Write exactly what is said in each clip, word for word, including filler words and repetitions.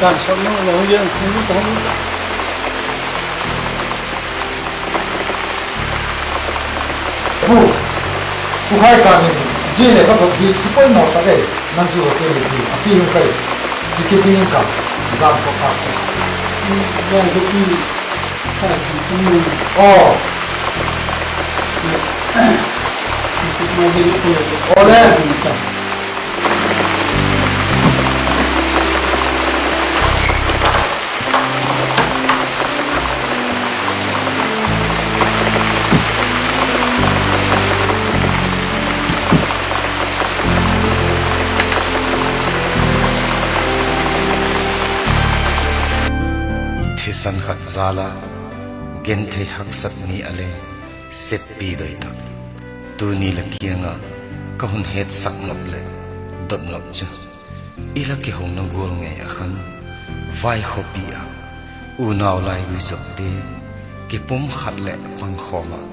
Kan sawt nu la hung gen, hung ta, hung ta. Pu, Pu Khaikam in zia le ka thot hi kipoimaw tak e, nang chu ka pe le ti a pi hung kai. Chi ki ding in ka zang sawt tak. Zang ka pi, ka pi tung. Aw. Ki ma ding ko. Aw le. Thisan khat zal a, genthei haksat ni a le, seppi doi tak. Tuni la kiang ah ka hun hetsak nop leh dot nop chu, i la kihona gual ngei ah khan, vaikhawpi ah unau laigui zawkte kipum khat leh pangkhawm ah,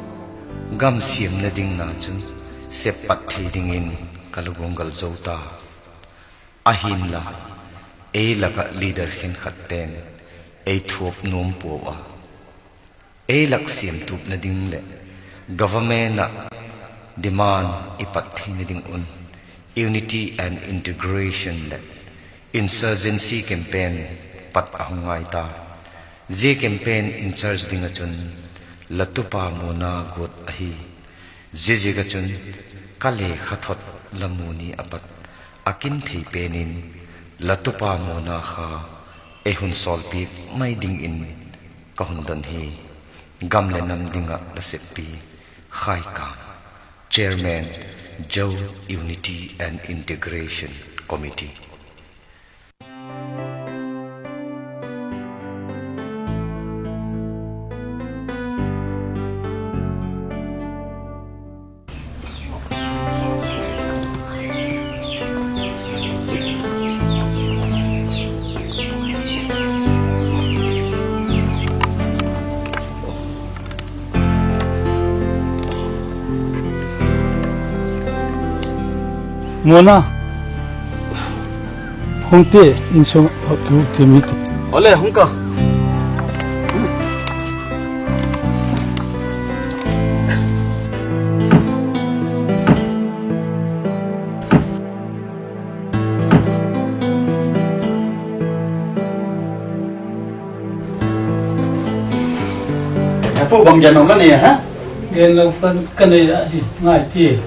gam siamna dingna chu sep pat thei dingin ka la guanggal zo ta. Ahinla, ei lak ah leader khenkhatte'n ei thuap nuam puau a, ei lak siamtupna ding leh government ah demand i pat theina ding un Unity and Integration leh Insurgency Campaign pat a hung ngai ta. Zia campaign in charge ding ah chun la tupa Mona guat ahi. Ziaziak ah chun ka lekha thot la mu ni a pat a kin thei pen in la tupa Mona kha ei hun sawlpiak mai dingin ka hun don hi. Gam leh nam ding ah la seppi, Khaikam, Chairman, Zo Unity and Integration Committee. Mona, hung te, insung ah ki hung te mi ti. Awle, hung ka. He pu, bang gen lo la nei a? Gen lo ka nei ahi, ngai ti.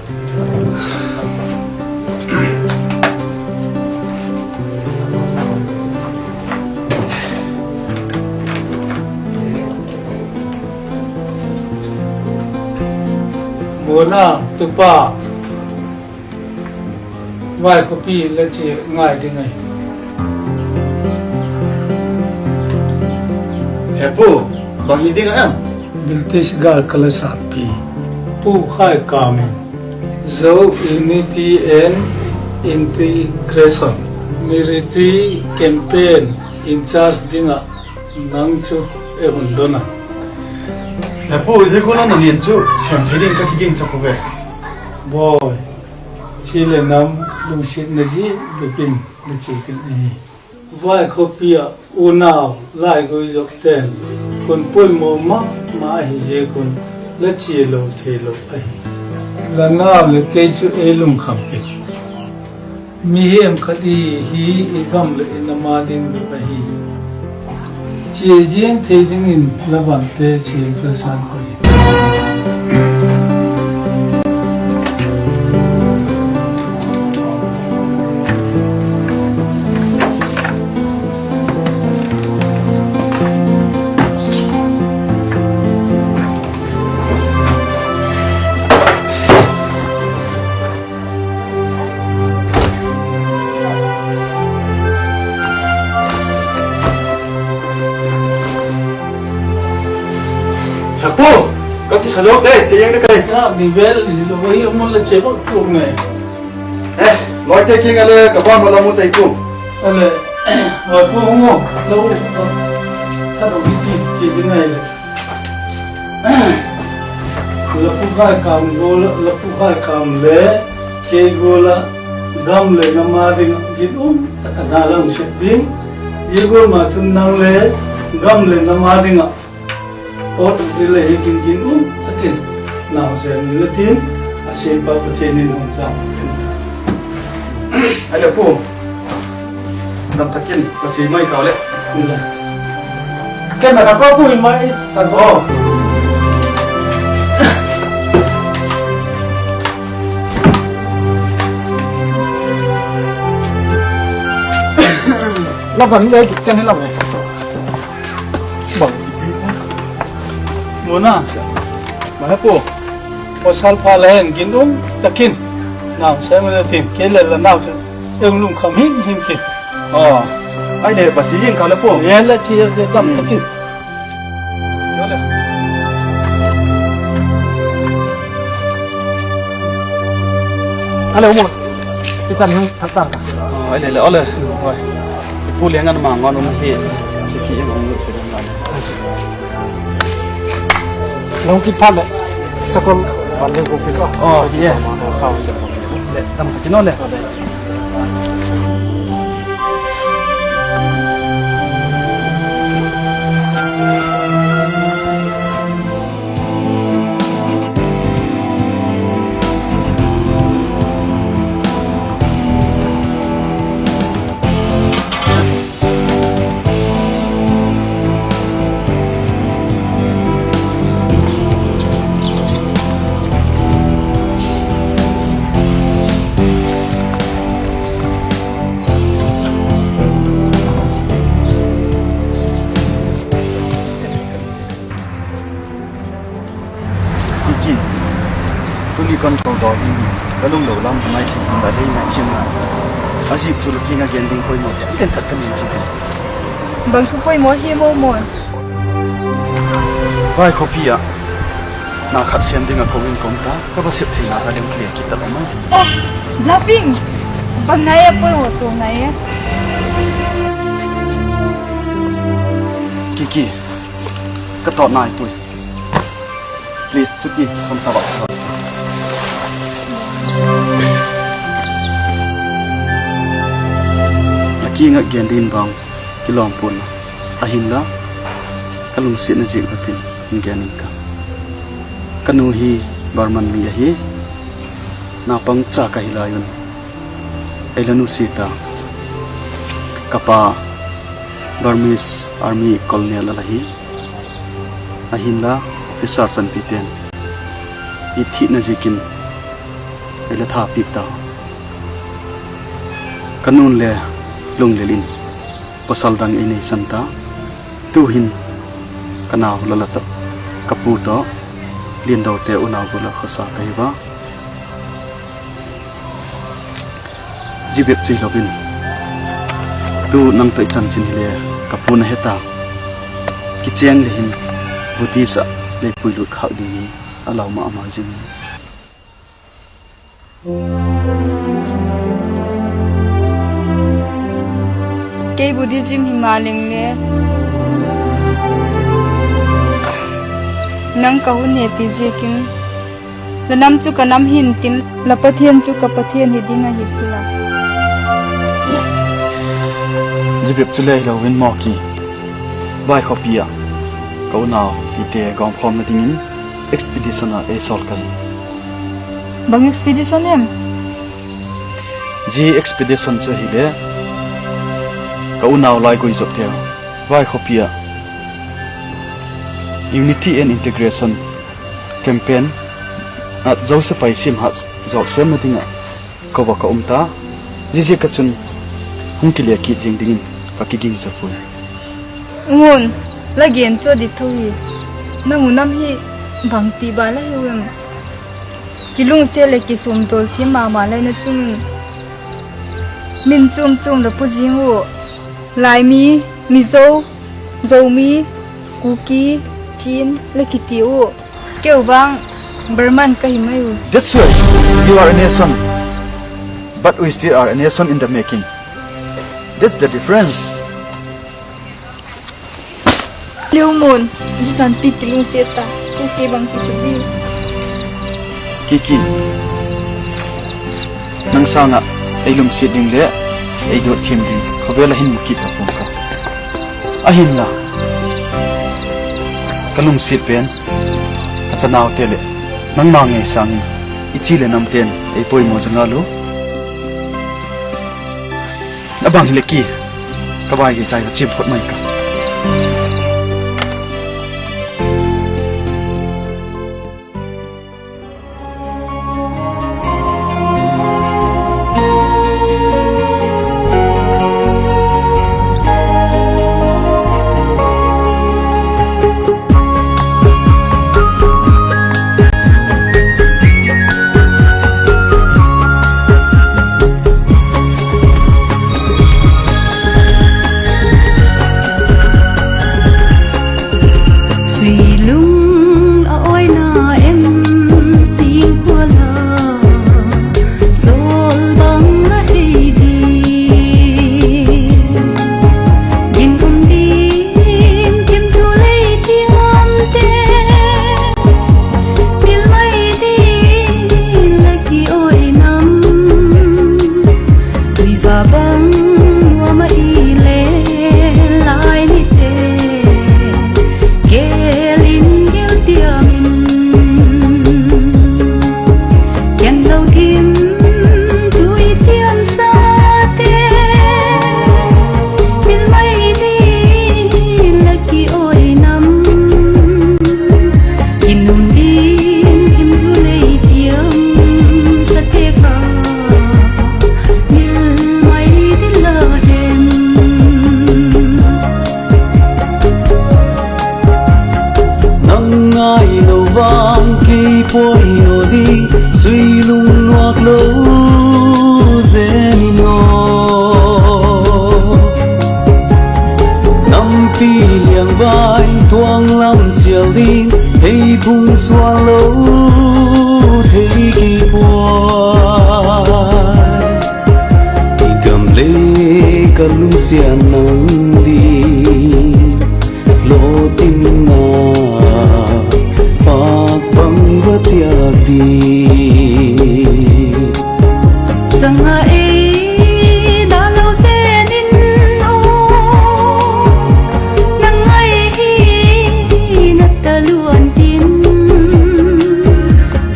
Mona, tupa, vaikhawpi la chia ngai ding ahi. He pu, bang hi ding a em? British gâl ka la sâkpi, Pu Khaikam in Zo Unity and Integration Military Campaign in charge ding ah nang chu ei hun don a. He pu, zia gual a na lian chu sêm thei ding ka kiging chak u ve. Bawi, chi leh nam lungsiatna zia bep in la chia kit ahi. Vaikhawpi ah unau laigui zawkte'n hun poimaw ma ma ahi ziak un la chia lo theilo ahi. La nau leh kei chu ei lungkham kit. Mihing khat i hi, i gam leh i nam â ding bep ahi. Chia ziang thei dingin la vante chia ka san ko hi. He pu, ka kisa zo te, chia ziang ka hi. Ni vel lo hi, a mun la chia bak tuk ne. Eh, lawite kiang a le ka ban ma la mu tei pu. Ale, lawite hung o, lo, ka lo hi ti, ti ding ai le. La Pu Khaikam gual, la Pu Khaikam le kei gual ah gam leh nam â ding ah gin um tak a na la hung sep ding. Zia gual ma chun nang le gam le nam â ding ah ot ri le hi kin kin u, a tin. Nausen in le tin, a siampa Pathian in hun tang. Ai le pu, nam takin ka chi mai kau le. Ken na ka ko pu in mai chan ko. La van le ken hi lam e. Bang ti ti. Muna. Ma he pu. Pasal pha la hen kin um takin. Nausen ma le tin. Kei le la nausen. Eng lungkham him him kin. Aw. Ai le pa chi ing ka le pu. Yen la chi le dam takin. Hello, mo. I chan hung thak ta. Ai le le, ole. Pu le ngan ma ngan um hi. Chi ki eng um se dan. Long ki pha le. Sakol ban le ko pi ko. Oh, yeah. Le, dam ki no le. Kiki, tuni kon ko daw hi, ka lunglo lam mai thei in da lei ngai chiam na. A zik chu la kiang ah gen ding poimaw te ten khat ka nei chu. Bang thu poimaw hi mo mo. Vai khawpi ah, na khat sem ding ah ko in kawm ta, ka va sep theina ka lem kile kit ta lo mai. Oh, Blaping, bang nai a poimaw tu nai e. Kiki, ka tawt nai pui. Please, chuti kham ta va. La kiang ah gen ding bang kilawm pua'n a, ahinla ka lungsiatna ziak bep in hung gen ing ka. Ka nu hi Barman mi ahi, naupang cha ka hi lai un ei la nusia ta. Ka pa Burmese Army Colonel a la hi, ahinla officer chanpite'n i thina ziakin ei la tha piak ta. Ka nu'n le lunglel in pasal dang ei neisan ta. Tu'hin ka nau la la tawh, ka pu tawh, Liandote unau gual ah khawsa ka hi ua. Zia bep chu hilo in, tu nang tawh i chanchin hile ka pu'n a he ta. Kichêng le hin, Buddhist ah lei puilut khâk ding hi a lau ma ma zing. Kei Buddhism hi ma leng le, nang ka hun hepi ziakin, la nam chu ka nam hi'ntin, la Pathian chu ka Pathian hi ding ahi chu la. Zia bep chu le hilo in maw Ki, Vai khawpi ah ka unau Pite gawmkhawmna dingin expedition ah ei sawl ka hi. Bang expedition em? Zia expedition chu hile, ka unau laigui zawteu Vai khawpi ah Unity and Integration Campaign ah Josephite siamhat zawk sêmna ding ah ko va ka um ta. Ziaziak ah chun hung kile kit zing dingin ka kiging cha puai. Ngun, la gen chu a dik tho hi. Nang u nam hi bangti ba la hiu em? Kilungsiat leh kisuamdawl thiam ma ma lai na chun, min chuam chuam la pu zing u. Laimi, Mizo, Zomi, Kuki, Chin la kiti u. Keu vang Burman ka hi mai u. That's right. You are a nation, but we still are a nation in the making. That's the difference. Liu Mun, zia chan pi kilungsiat ta, tu kei bang ti tu di. Kiki, nang sâng ah ei lungsiat ding leh ei guat thiam ding khawvel ah hin mu kit ta pua'ng ka. Ahinla, ka lungsiat pen, ka chanaute leh nangma ngei sâng in i chi leh namte'n ei poimaw za ngal u. A bang hileh ki, ka bai gei tai, ka chiam phot mai ka. Suilung a awina em sing khua la, sawl bang la hei di. Ginum ding thim thu lei tiamte, mil mai di la ki awi nam. Tuiva bang nuam a i le lai nite, gel in gel tiam in. Ken lo thim tui tiam sate, mil mai di la ki awi nam. Ginum ding thim thu lei tiam sate ka, mil mai di la hem. Nang ngailo vang kei poi aw di, suilung nuak lo zen in aw. Nampi liang vai tuang lam sial ding, hei bung sual lo thei kei puai. I gam le ka lungsiat nang di, lo tin na pak bang va tiak di. Chang a ei da lo zen in aw, nang ngai hi na ta luan tin.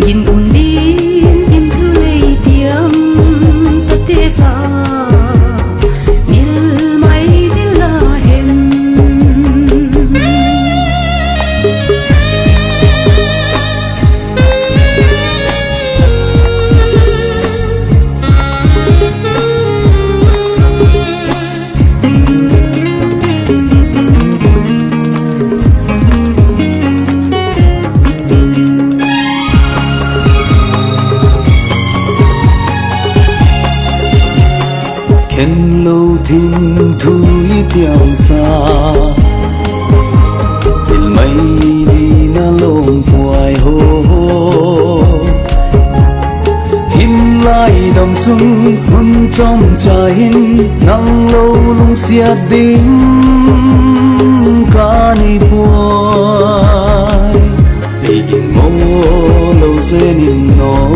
Ginum ding thim thu lei tiam sate ka, mil mai di la hem. Khen lo thim thu i tiamsa, mil mai di na lawm puai haw. Hin lai dam sung hun chawmcha hin, nang lo lungsiat ding ka nei puai. Ei ginmo lo zen in aw,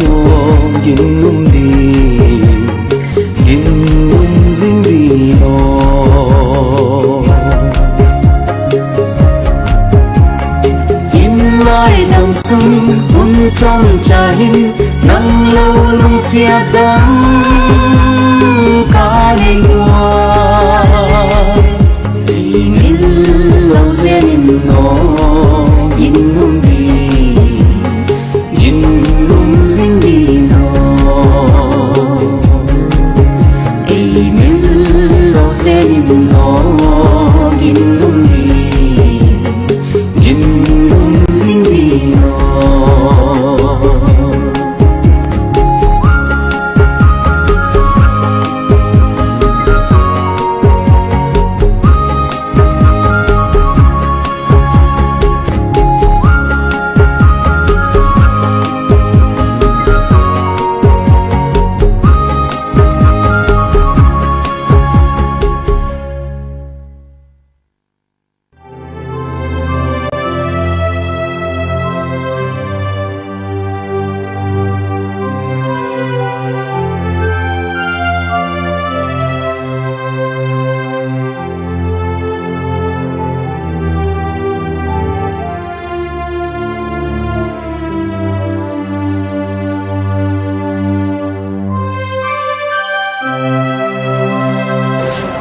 ginum ding, ginum zing ding aw. Hin lai dam sung hun chawmcha hin, nang lo lungsiat dang ka nei puai. Ei mil lo zen in aw, ginum ding, ginum zing ding aw. Ei mil lo zen in aw, ginum ding, ginum zing ding aw.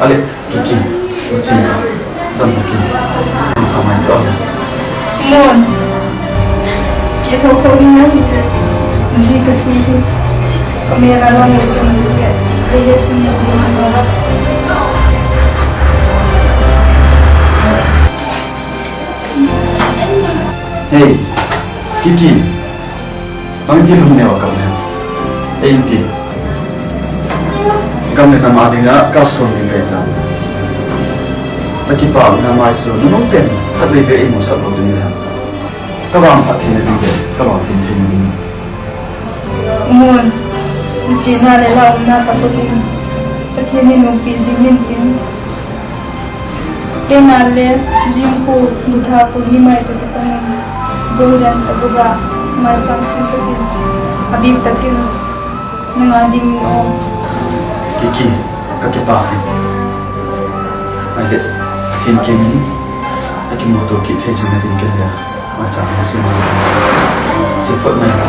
Ale, Kiki, u chin ka, dam Kiki, dam ka mai to. Mon, chi tho kho ding na hi te, chi ka thi hi, ka me ka lo ni chung ni te, te he chung ni ma lo. Hey, Kiki. Bangti lum neu a kam hen. Ei ti. Gam leh nam a ding ah ka suan ding ka hi ta. La kipâkna mai chu nunung pen khat vei vei ei musak lo ding le. Ka vang phat theina ding le, ka vang tin theina ding. Mon, i chiana leh la umna ka put in, Pathian in umpi zing intin. Keima le, zing khu, bu tha khu, ni mai te ka tang in, golden ka bu ga, mai chang sung ka tin, a bik tak in, nang a ding in aw. Kiki, ka kipâk hi. Ai le, Pathian kiang in, a kimuto kit thei zing a ding ken le, mai chang sung ka tin, chi phot mai ka.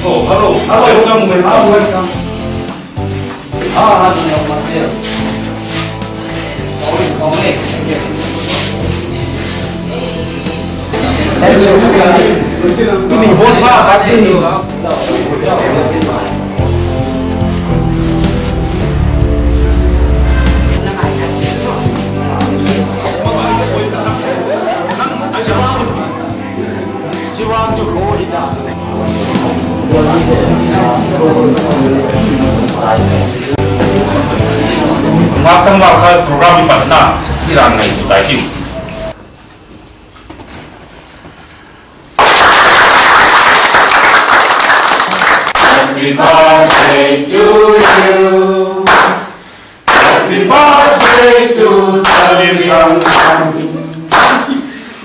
Oh, hello. Hello, welcome, welcome. Ah, ah, ah, ah, ah. Sorry, sorry. Tuni boss pa, pa, tuni. Ngâk tam vâl kha program i patna i rang ngai tu tai tin. Happy birthday to you. Happy birthday to Taliang.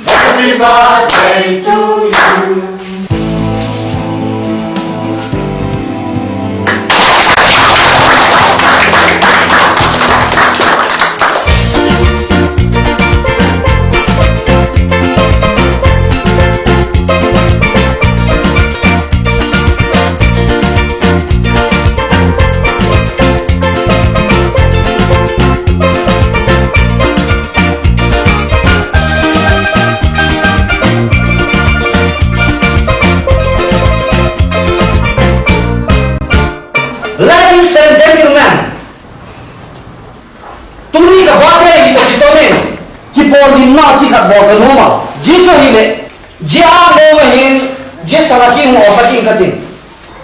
Happy birthday to you. Ladies and gentlemen, tuni ka birthday hi tawh kiton in, kipawl hinna chi khat bawl ka nuam a. Zia chu hileh, zia a nuam ahin, zia sala ki hung awm ka ding ka tin.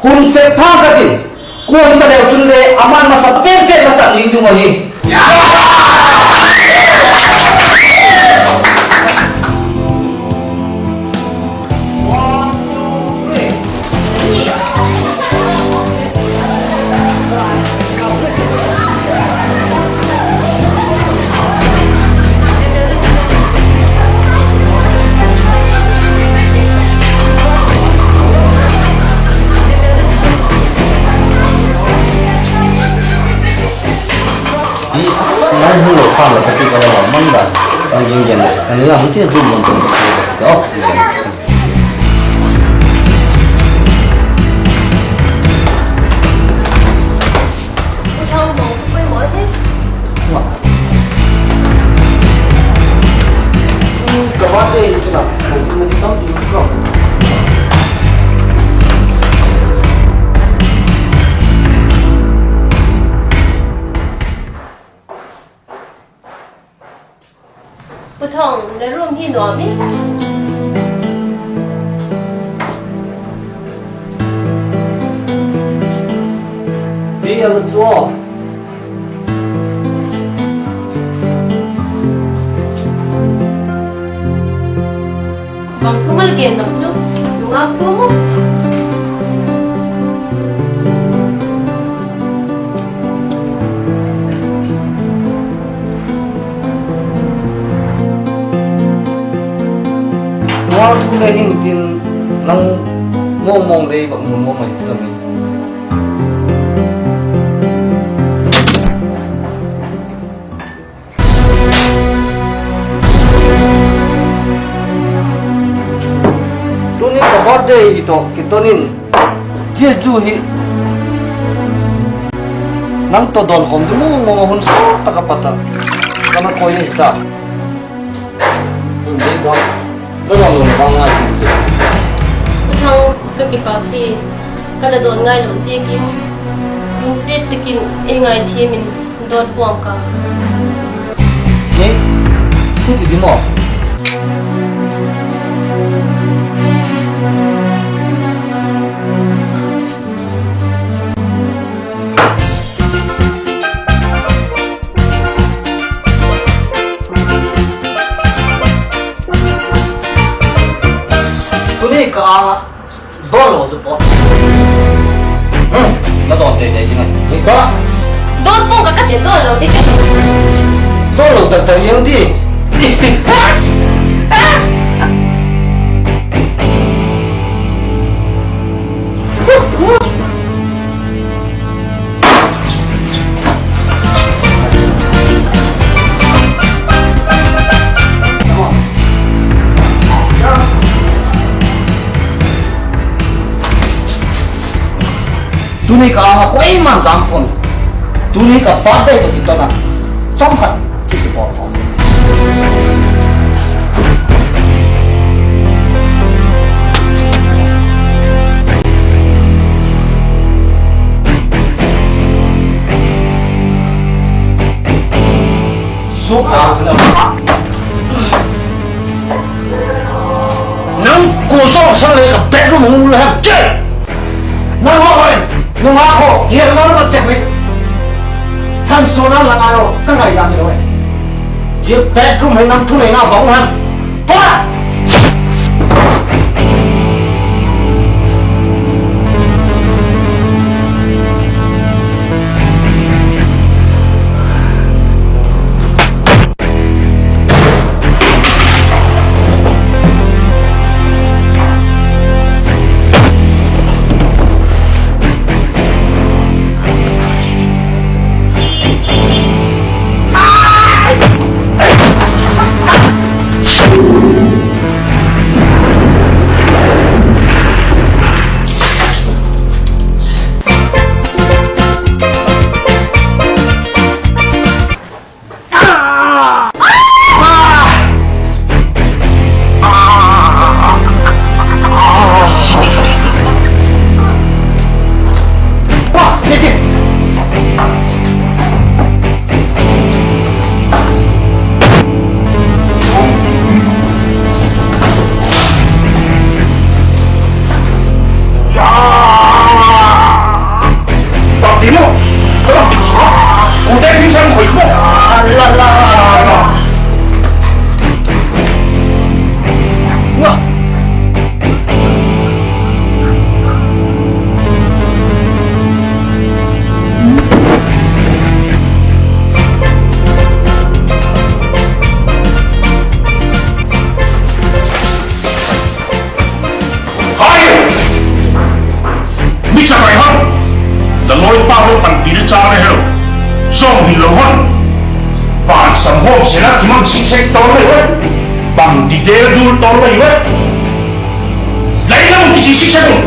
Hun sep tha ka tin. Kuan ka leu chun le, aman masa penpen la chan ding ding ahi. Ngai hung lo pha la ka ti ka la mang dan. Ang jing jen. Ani la hung ti hung jen. Oh. Pu Thong, na room hi nuam i. Ti a chu. Bang thu mal gen bang chu. Lam thu. Tua thu le hin tin, nang mawngmawng lei bang mun mawng mai tu mi. Tuni ka birthday hi tawh kiton in, zia zu hi nang tawh dawn khawm ding mawngmawng a hun sawt tak a pat ah ka na koi ahi ta. Hun dei dawn, la dawn lo bang ngai sin ti. Thang, ka kipak hi, ka la dawn ngai lo ziakin, lungsiat takin ei ngaithiam in, dawn pua'ng ka. Ni, ni ti di maw? Tuni ka âng ah dawn lo zu pawt. Hmm, la dawn teitei ding ahi. Ni ka. Dawn pawng ka ka ti dawn lo ding. Dawn lo tak tak iang di. Tuni ka âng ah koi man zam pon. Tuni ka birthday tawh kiton a, chawm khat i kipawl pon. Suk a, nang kua zawng sang le ka bedroom hung le hem che. Nang haw hoi, nungak haw, hial nang ka sek hi. Thangsuan a la ngai lo, ka ngaidan hi lo e. Zia bedroom hi nang thuneina bang hem. Tua! Hai! Mi chakai hon, la lawi pa lo panpi le cha le helo. Sawm hin lo hon. Pan sam hawm sela kimang siksek tawl mai ve. Bang ti del dul tawl mai ve. Lai lam ti siksek un.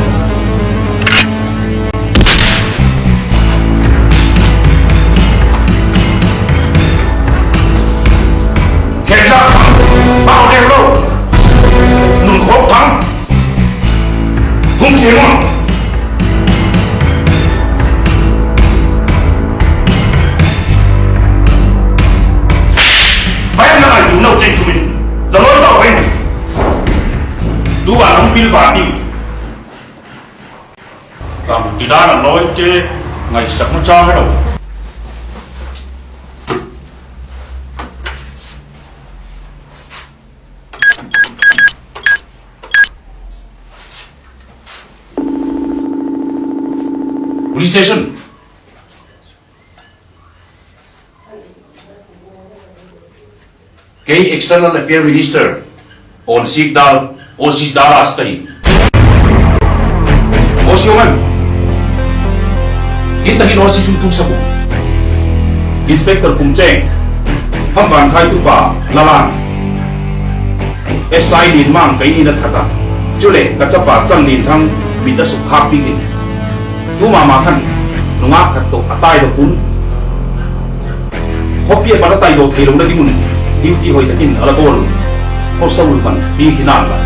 Khenla, pau deu lo. Nun khop thang. Hung thei maw? Baina ngai tu nau cheng thu min. La lawi tau hen. Tu a nang pil ba ni. Bang ti dan a lawite ngaisakna cha helo. Station. Kei External Affair Minister, Onsikdal, Osis Dalas ka hi. Osi Oman. Kin ta hin Osi chun tung sabu. Inspector Pumcheng. Hamban khai tupa Lalan. S I Lianmang ka in in a that a. Chuleh ka chapa Chanlinthang mit a suk khâk piak in. Tu ma ma khan nungak khat tawh a taidok un. Khawpi a pat a taidok theilona ding un duty hoi tak in a la bawl un. Khawsa ul pan piak hi nan la.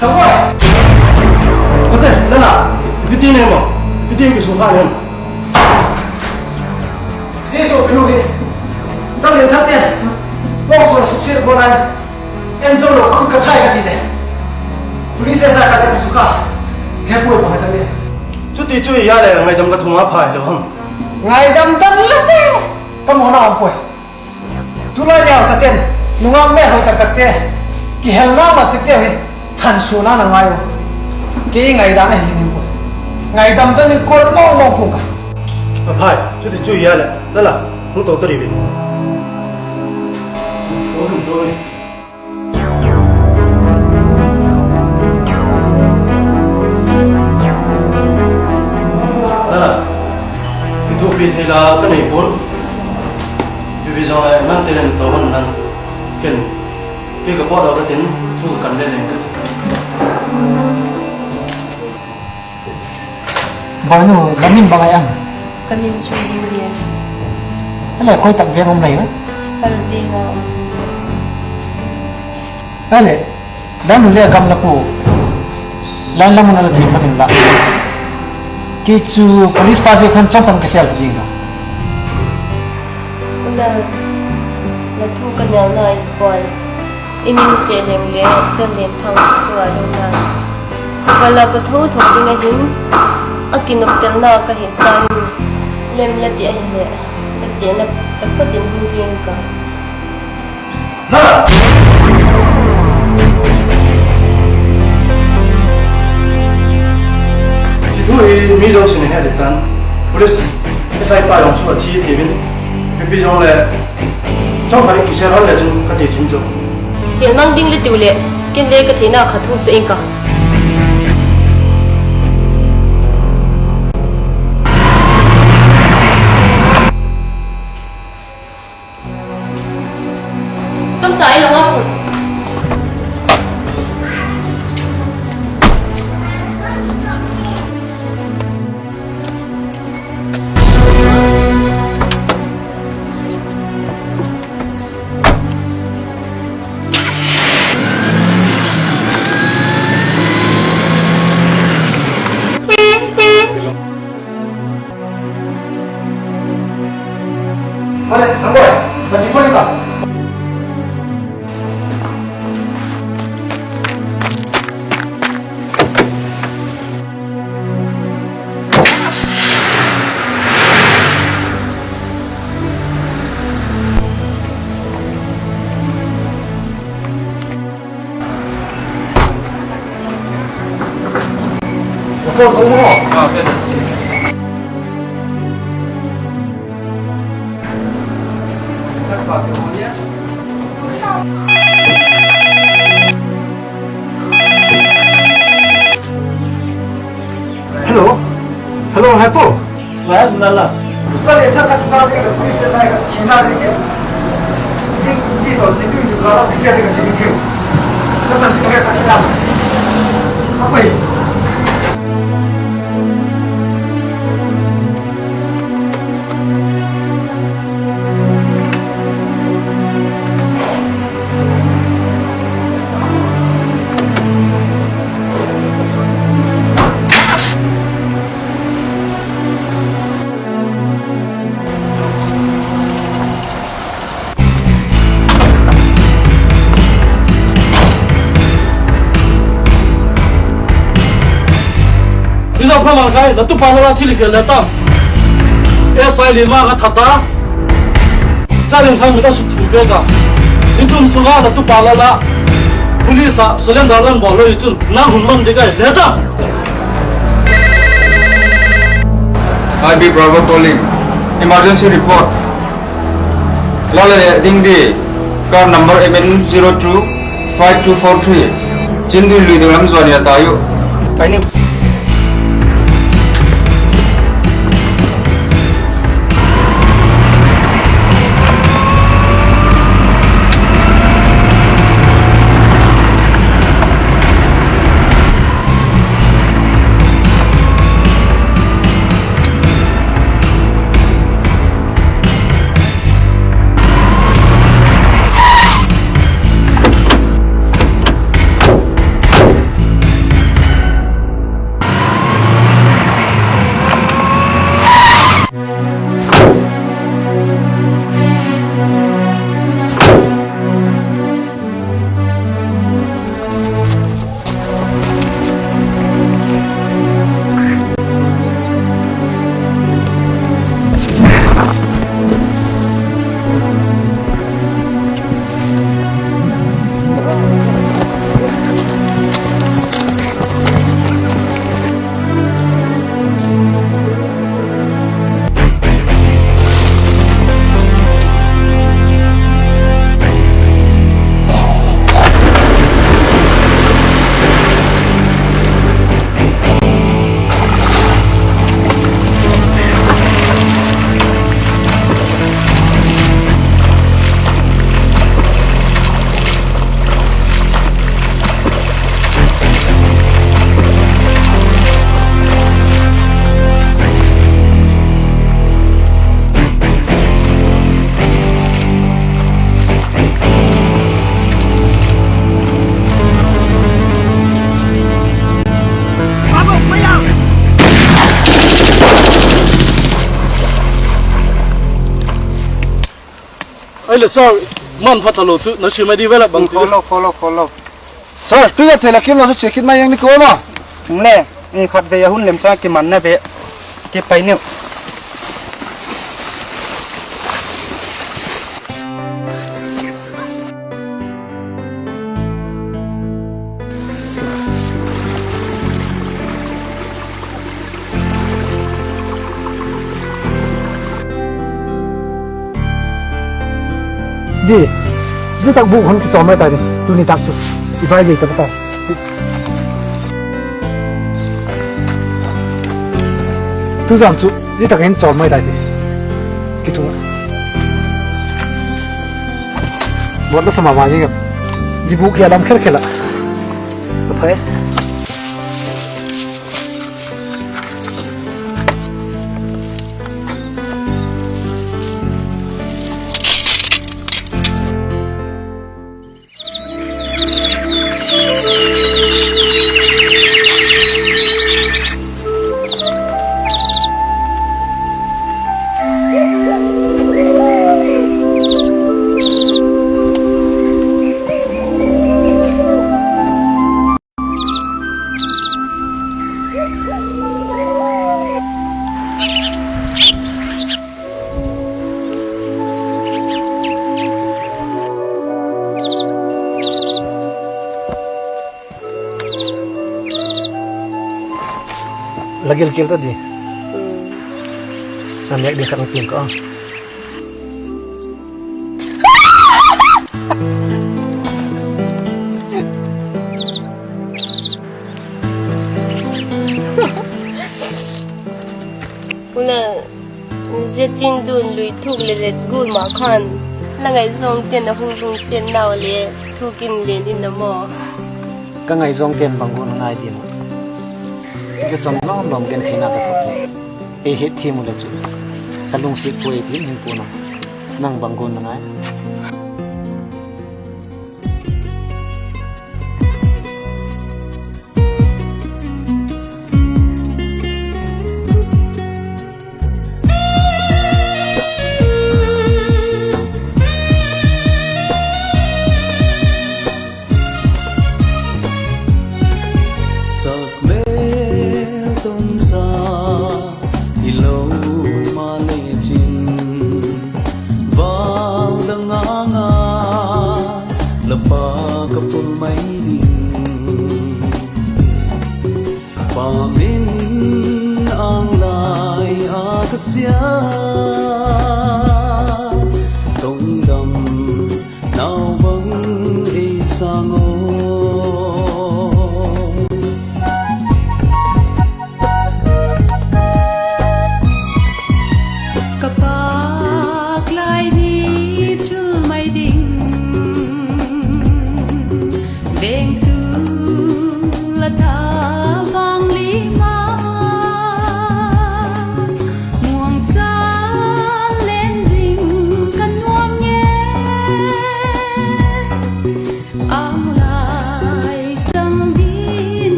Thangoi! Kote, nana, ipi ti ne maw? Ipi ti kisukha ne? Jesu pinu hi, Chanlinthang te, bawng suan suksiat bawl lai, en zo lo ka khut ka thai ka ti le. Police sa ka ka kisukha, he puai pa ka chang le. Chuti chu hi a le ngaidam ka thum a phai lo ham. Ngaidam tan le pe, ka mawna um puai. Tulai ni hausate'n nungak mêlhoi tak takte kihelna masakte hi thansuana na ngai u. Kei ngaidam ahi ning pua. Ngaidam tan in kol mawng mawng pung ka. A phai, chuti chu hia leh, Lala, hung to ta ri vin. Lala, kithuapi thei la ka nei pua'n. Ipi zawng le nang te len to hon nang. Ken, kei ka pawt lo ka tin, thu ka kan le len ka ti. Boinu, la min bang ai am? Ka min chu Limlian. Ale, koi tak veng um lai e? Chapal veng a um. Ale, dan u le gam la pu. Line lam un la chia ka tin la. Kei chu police pa zia khan chawmpan ka sel ta ding a. Ula, la thu ka nel nai pua'n. I ning che leng le Chanlinthang chu a lo na. Ka la ka tho tho ding ahin, a kinoptelna ka he sa in, lem la ti ahileh, la chena tapat in hun zui in ka. Ti thu hi mi zosia'n he le tan. Police S I pa zong chu a thi ti vin. Pipi zong le. Chawng khat in kisel hon le chun ka ti thim chu. Kisel mang ding le tiu le, ken le ka theina khat thu sa ing ka. Chomcha i lo a pu. Ale, Thangboi, ma chi poi ka. Hello. Hello, Haipo. Ngai na la. Chale, thak ka sukha zing ka, police sa ka thina zing ke. Ni to chi tu ka la officer ka chi tu. Ka sa chi ka sa ka. Apai. Rizal pha mang kai, la tupa la la thil khel le tam. S I Limang a that a, Chalengkhang mit a suk thu pek a, ni thum sung a la tupa la la, police ah surrender la bawl lo hi chun nang hun mang ding ahi, le ta. I B Bravo calling. Emergency report. La la ding di, car number M N zero two five two four three. Chindui lui ding lam zuan a tai u. Pai ni. Ahile sir, man pha talo chu, na sim mai di vela bang ti. Sir, tu a thei la kim lo chu chia kit mai eng ni ko ma. Le, khatvei a hun lem cha kimanna ve. Kipai niu. Di, zia tak bûk hun kichawm mai ta di, tuni tak chu. I vai gei ta ta. Tuzan chu zia tak in chawm mai ta di. Kichung. Bawt la sa ma ma zing a. Zia bûk hi a lam khel khel a. Ka phai. La gilkial ta di. Na mêk ding khat hung piang ka. Ule, zia Chindun lui thuk le let gul ma khan, la ngaizawngte'n a hung lungsiat nau le thuk in len in a maw? Ka ngaizawngte'n bang gual a ngai diam? Zia cham lawm lawm gentheina ka thuak hi. Ei hetthiam u le chu, ka lungsiat puai ti hin pua'n a, nang bang gual na ngai? Sak mel tonsa hilo maleh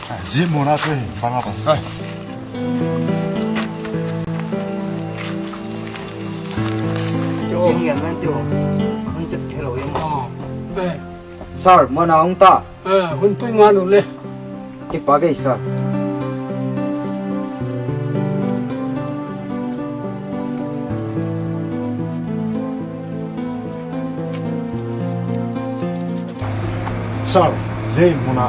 Zia muna chu hi, bang a pa. Sir, muna hung ta. Hun pui ngal u le. Kipak ei sir. Sir, zia muna.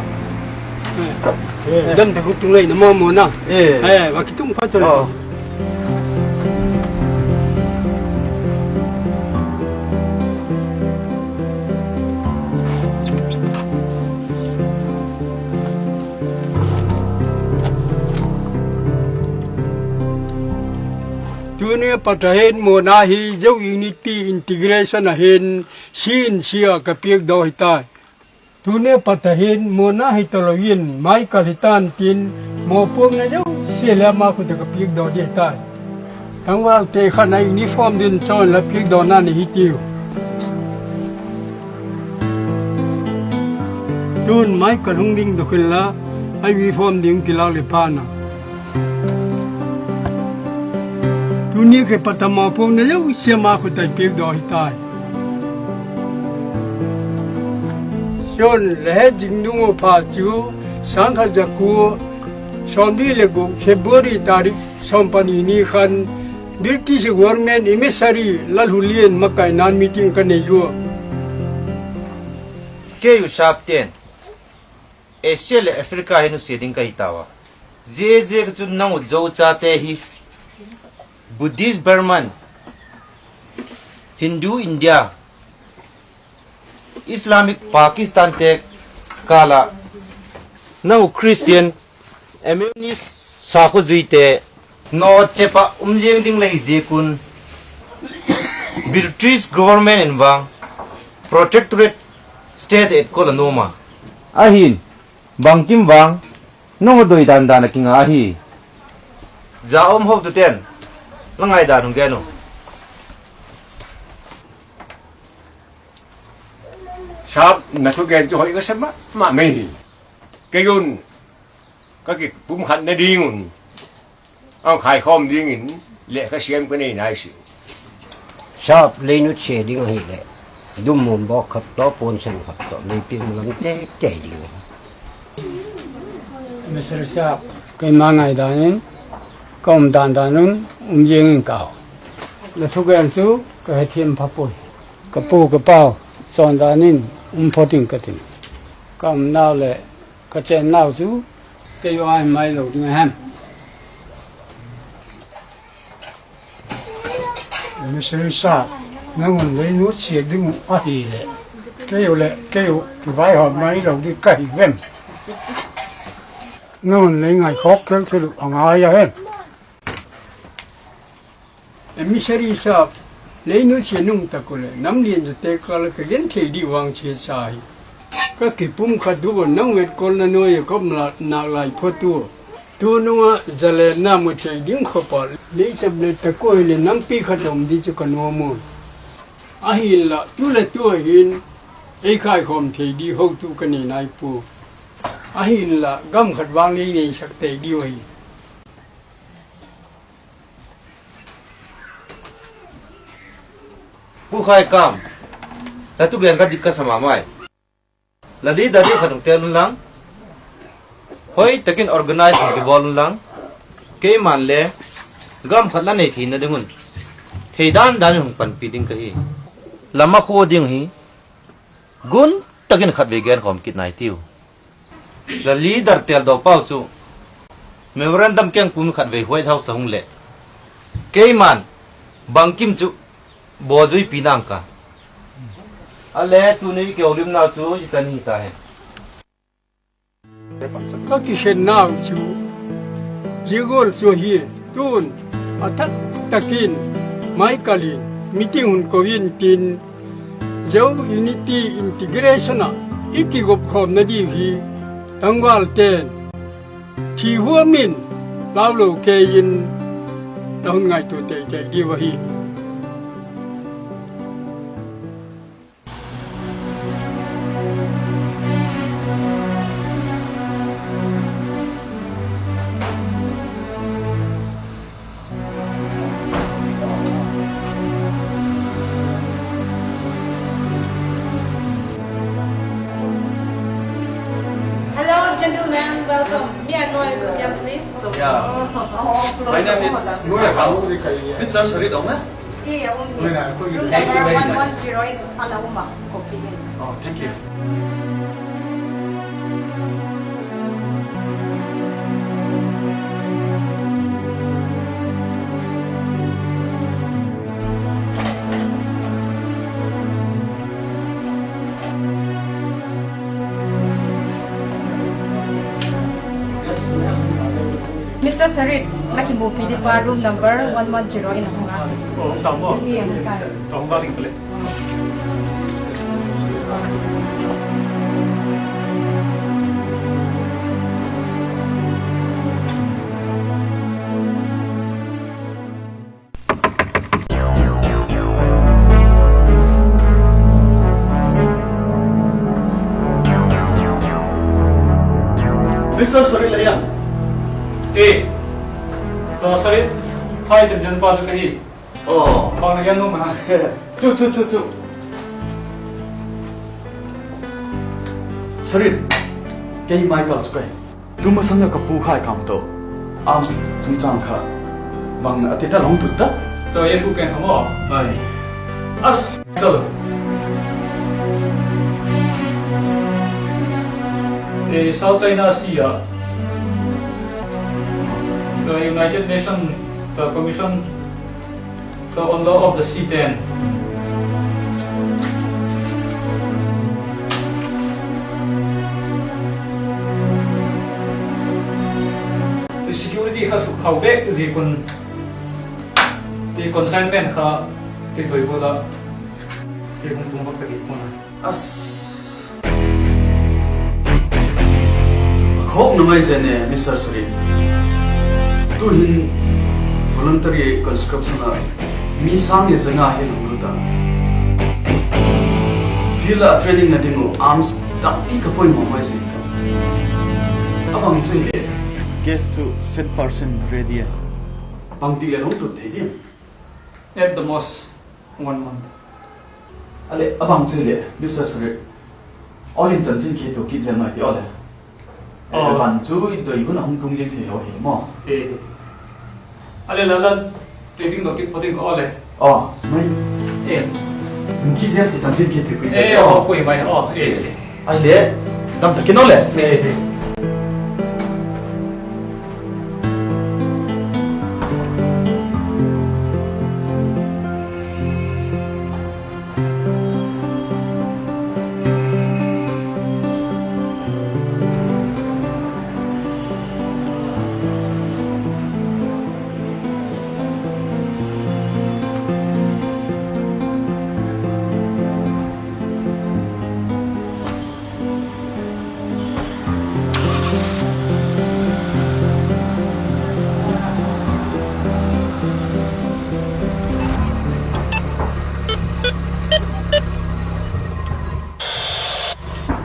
Dam ta hu tung lei na ma muna. Va kitung pha chu. Tuni pat a hin muna hi Zo Unity Integration a hin C in C a ka piakdaw hi tai. Tuni pat a hin muna hi talo in Michael hi tan tin, mawpuakna zosia le ama khut a ka piakdaw di hi tai. Tangvalte khan a uniform ding chon la piakdawna nei hi tiu. Tun Michael hung ding dok inla, a uniform ding kilâk leh phan a. Tuni kipat a mawpuakna zosia ama khut a i piakdaw hi tai. Chun la het zing ding uh pha chu, sâng khat za kua sawmli leh guk February tarik sawm pani ni khan British government emissary Lalhulian makaina meeting ka nei ua. Kei u Sapten, Asia leh Africa hi nusia ding ka hi tau a. Ziaziakchun nang u Zo chate hi Buddhist Burman, Hindu India, Islamic Pakistan te kâl ah, nang u Christian Amiuni sakhuazuite nawchep ah um ziang ding la hi ziak un, British government in vang protectorate state etkol a nuam a. Ahi'n, bangkim vang nang u doi dan dan a kinga ahi. Za um hotute'n la ngaidan hung gen u. Sap, na thugen chu hoi ka sa ma ma mai hi. Kei un ka kipumkhatna ding un, a khaikhawm dingin leh ka siam ka nei nai si. Sap, lei nusia ding ahileh, dummun bawk khat tawh, puansan khat tawh lei piak lam tei tei ding. Mister Sap, keima ngaidan in ka um dan dan un um ziang in kau. La thugen chu ka hethiam pha puai. Ka pu ka pau chawndan in um phot ing ka tin. Ka umnau leh ka chênnau chu kei u a hi mai lo ding a hem? Mister Sap, nang un lei nusia ding uh ahileh, kei u leh kei u kivaihawm mai lo ding ka hi vem? Nang un lei ngaikhawk khelkhel uh a ngai a hem? Emissary Sap, lei nusia nung tak u leh nam lian zate kâl ah ka genthei di vang chia sa hi. Ka kipumkhat ua nang u etkolna nuai ah ka um nâk lai phot ua. Tunung ah zalenna mu thei ding khop ah lei sep le tak u hileh nampi khat a um di chu ka nuam u. Ahinla tu leh tu hin ei khaikhawm thei di hotu ka nei nai pua. Ahinla gam khat vang lei neisak tei diu ahi. Pu Khaikam, la thugen ka dik ka sa ma mai. La leader di khat hung tel un lang, hoi tak in organize hung kibawl un lang. Keima'n le gam khat la nei theina ding un thei dan dan in hung panpi ding ka hi. La makhua ding hi gun tak in khatvei genkhawm kit nai tiu. La leader têldawk pau chu memorandum kengpum khatvei White House a hung leh, keima'n bangkim chu bawlzuipi nang ka. A le tuni kihoulimnau chu zia chan hi ta hen. Ka kikhenau chu zia gual chu ahi. Tun a thak tak in Michael in meeting hun ko intin, Zo Unity Integration ah i kigop khawmna diu hi tangvalte'n thi huam in, lau lo kei in, la hun ngaitua tei tei diu ahi. Welcome. May I know your name, please? Yeah. My name is Mister Sarit, ong eh? Thank you very much. Oh, thank you. Mister Sarit, la kimupi di pa room number one one zero in a hung a. Oh, tama. Iya, hung ka. Tama ling pale. Mister Sarit la iam? E, Mister Sarit, phai chin jen pa chu ka hi. Oh. Bang na gen nu ma. Chu, chu, chu, chu. Sarit, kei Michael chu ka hi. Tu masang a ka pu kha i kam to. Arms chungchang kha bang a ti ta long tut ta. To e thu pen kha maw. Ai. As to. E South China Sea a. To United Nation to Commission to on Law of the Sea ten. Security kha sukkhau bek ziak un ti consignment kha ti toi bula ti hung tung bak ta ki pun. As. Khawk na mai zen e, Mister Sarit. Tu'hin voluntary conscription a mi sang le za nga hin hung lut a. Field a training na ding uh arms tampi ka poimaw mai zen ta. A bang chu hile. Gas chu cent percent ready a. Bangti le long tut thei diam? At the most, one month. A le, a bang chu hile, Mister Sarit. All in chanchin khe to kit zel mai ti aw le. Aw. Ban chu i doi hun a hung tung ding thei lo hi maw. E. A le la la, te ding lo kit pha ding aw le. Aw, mai. E. Hung kit zel ti chanchin khe to kit zel. E, aw, pui mai, aw, e. Ai le, dam ta kin aw le. E, e.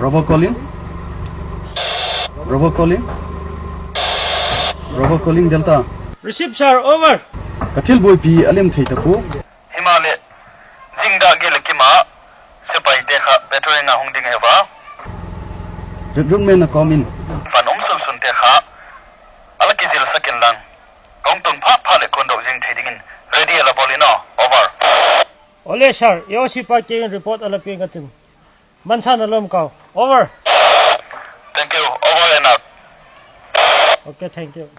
Robo calling. Robo calling. Robo calling Delta. Receive, sir. Over. Ka thil buaipi a lem thei ta pua. Himaleh, zingdâk gel a kim a, sepaite kha patrolling a hung ding ahi a. Recruitment a kawm in. Van um sunsunte kha a la kizilsak inlang, ka hung tun phat phat leh kuan dok zing thei dingin ready a la bawl in aw. Over. Awle sir, i O C pa kiang in report a la piang ka tin. Mansan a lawm kau. Over. Thank you. Over and out. Okay, thank you.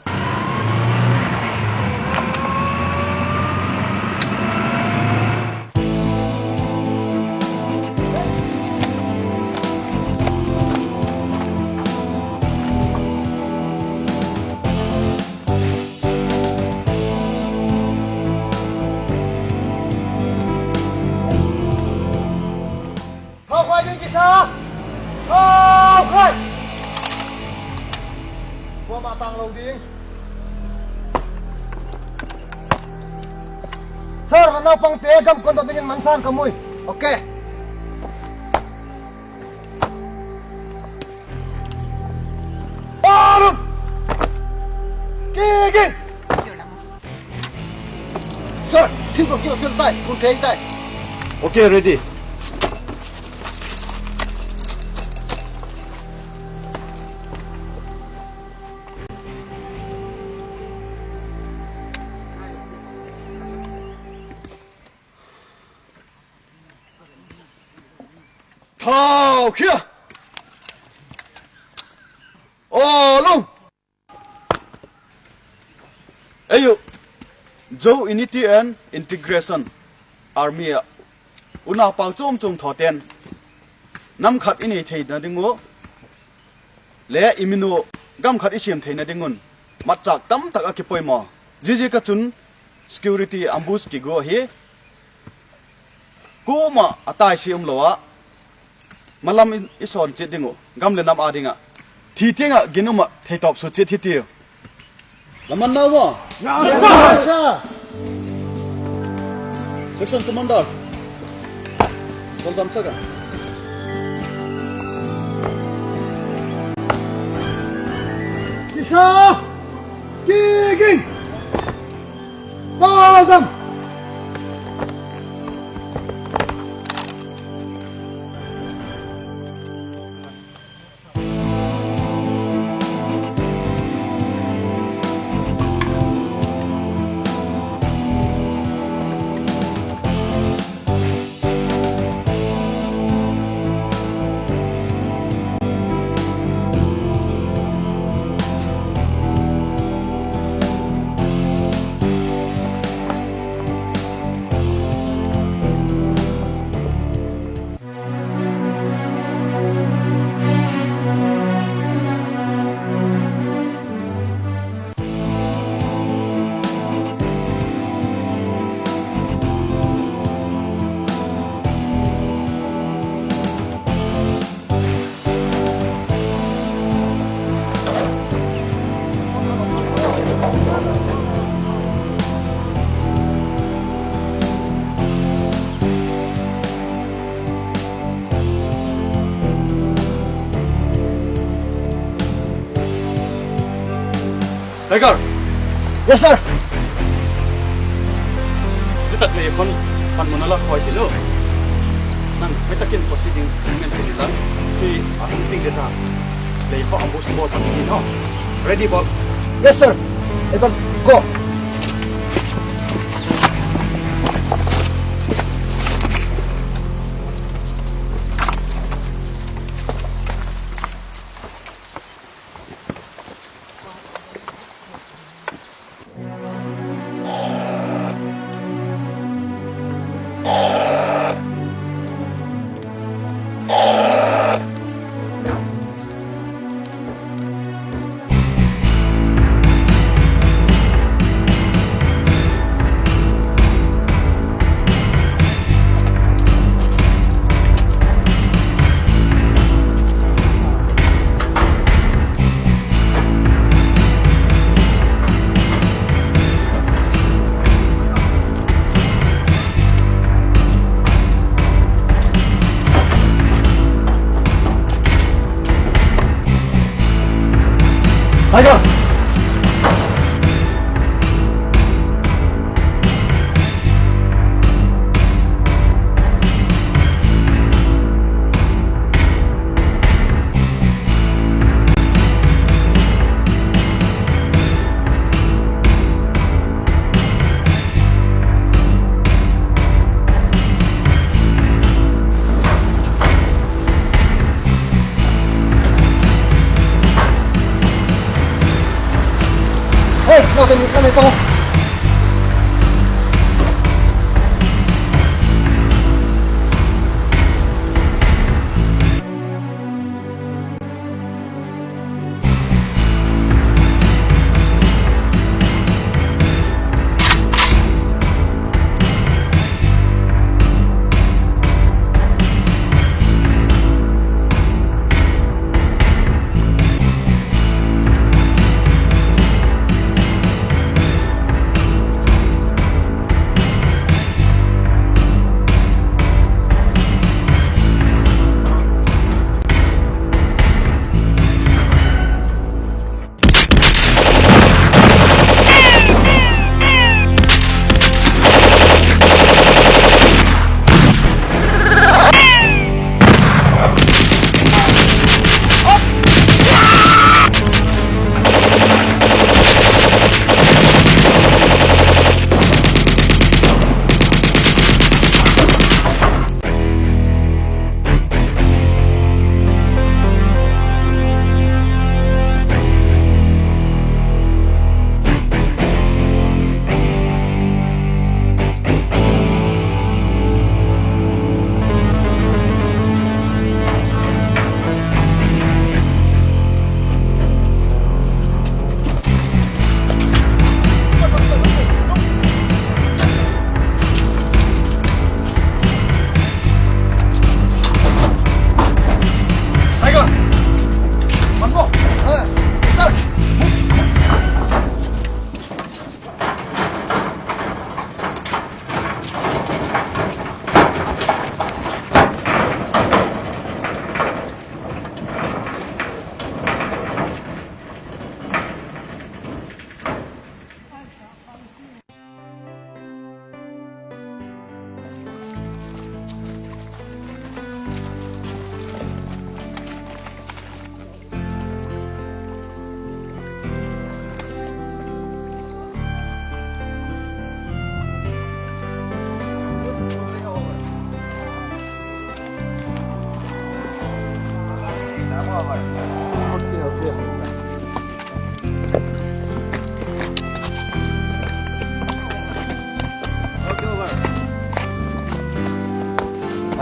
Thau khai ding kisa. Thau khai. Kuama tang lo ding. Sir, a naupangte gam kuan dok dingin Mansan ka mu i. Okay. Arum! Kiki! Sir, thil ko kio fil tai, kun thei tai. Okay, ready. Thau khia. Aw lung. Ei u, Zo Unity and Integration Army ah unau pau chuam chuam thawte'n nam khat i nei theina ding uh le i min uh gam khat i siam theina ding un matchâk tamtak a kipoimaw. Ziaziak a chun security ambush kigu ahi. Kuama a taisi umlo ah malam i sawn chiat ding uh, gam leh nam â ding ah thi tiang ah gin um ah theitawp sua chiat hitiu. La man nau maw? Section commander, kol damsak a. Kisa! Kiging! Kol dam! Tiger! Yes, sir! Zia tak lei khon panmun a la khoi ti lo. Nang hoi takin proceeding movement ti ni tan. Ti a hung ting de ta. Lei kho ambush bawl pan ni no. Ready bawl. Yes, sir. Etan, go.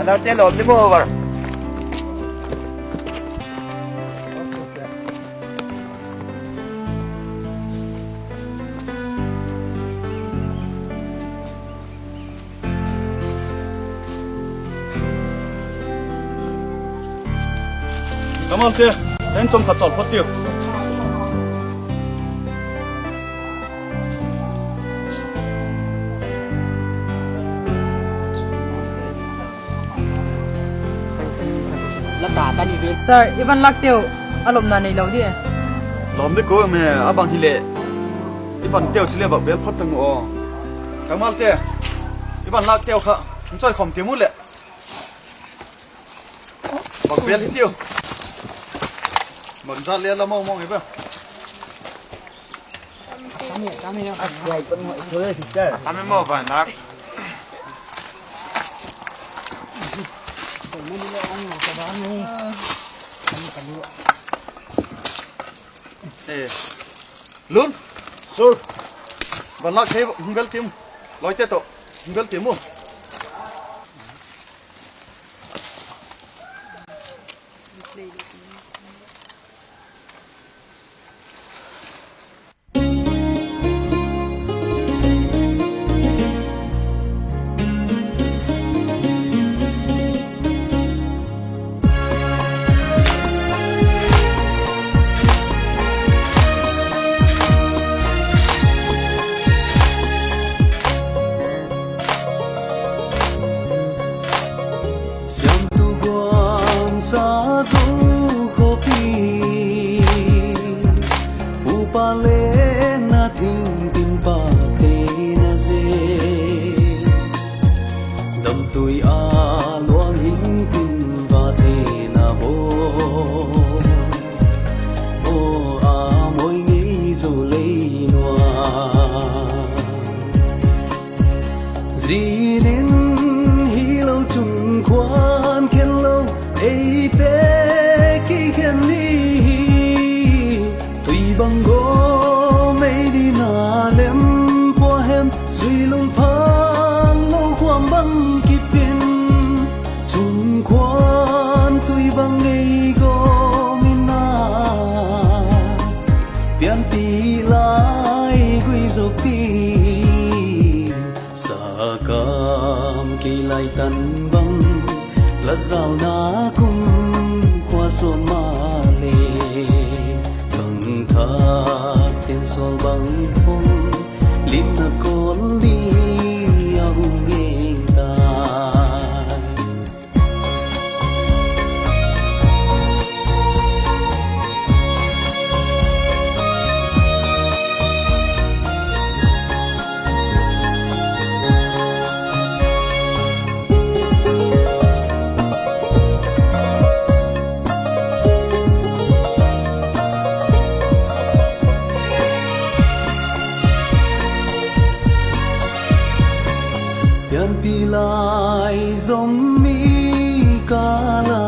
Late lawm di maw, Bar? Kamalte, en chom khat chawl phot tiu. Sir, i van lâk teu a lopna neilo di. Lawm di ku me, a bang hileh i van teu chule vak bêl phot tang u aw. Kamalte, i van lâk teu kha hung chawi khawm tiam u leh. Bang bêl hi tiu. Bang za le la mo mo nge ba. Kami mo van lâk. Lun. Sur. Van lâk thei hung bêl tiam. Lawite tawh hung bêl tiam u. Siamtu guan sa zo khawpi, upa leh na thingpin pâkte na ze, damtui a luang hing tin vate na bo, aw a moi ngei zo lei nua. Zin in hilo chung khuan khen lo, eite kikhen ni hi. Tui bang gawm ei dina lem pua hem, zui lungphang lo khuam bang kitin, chung khuan tui bang ei gawm in a, pianpi lai gui zo pi. Sakam kei lai tan bang, la zalna kum khua suan ma le, bang thak ten sol bang pung, limna kol ni a hung ngei ta. Pianpi lai zom mi kâl a,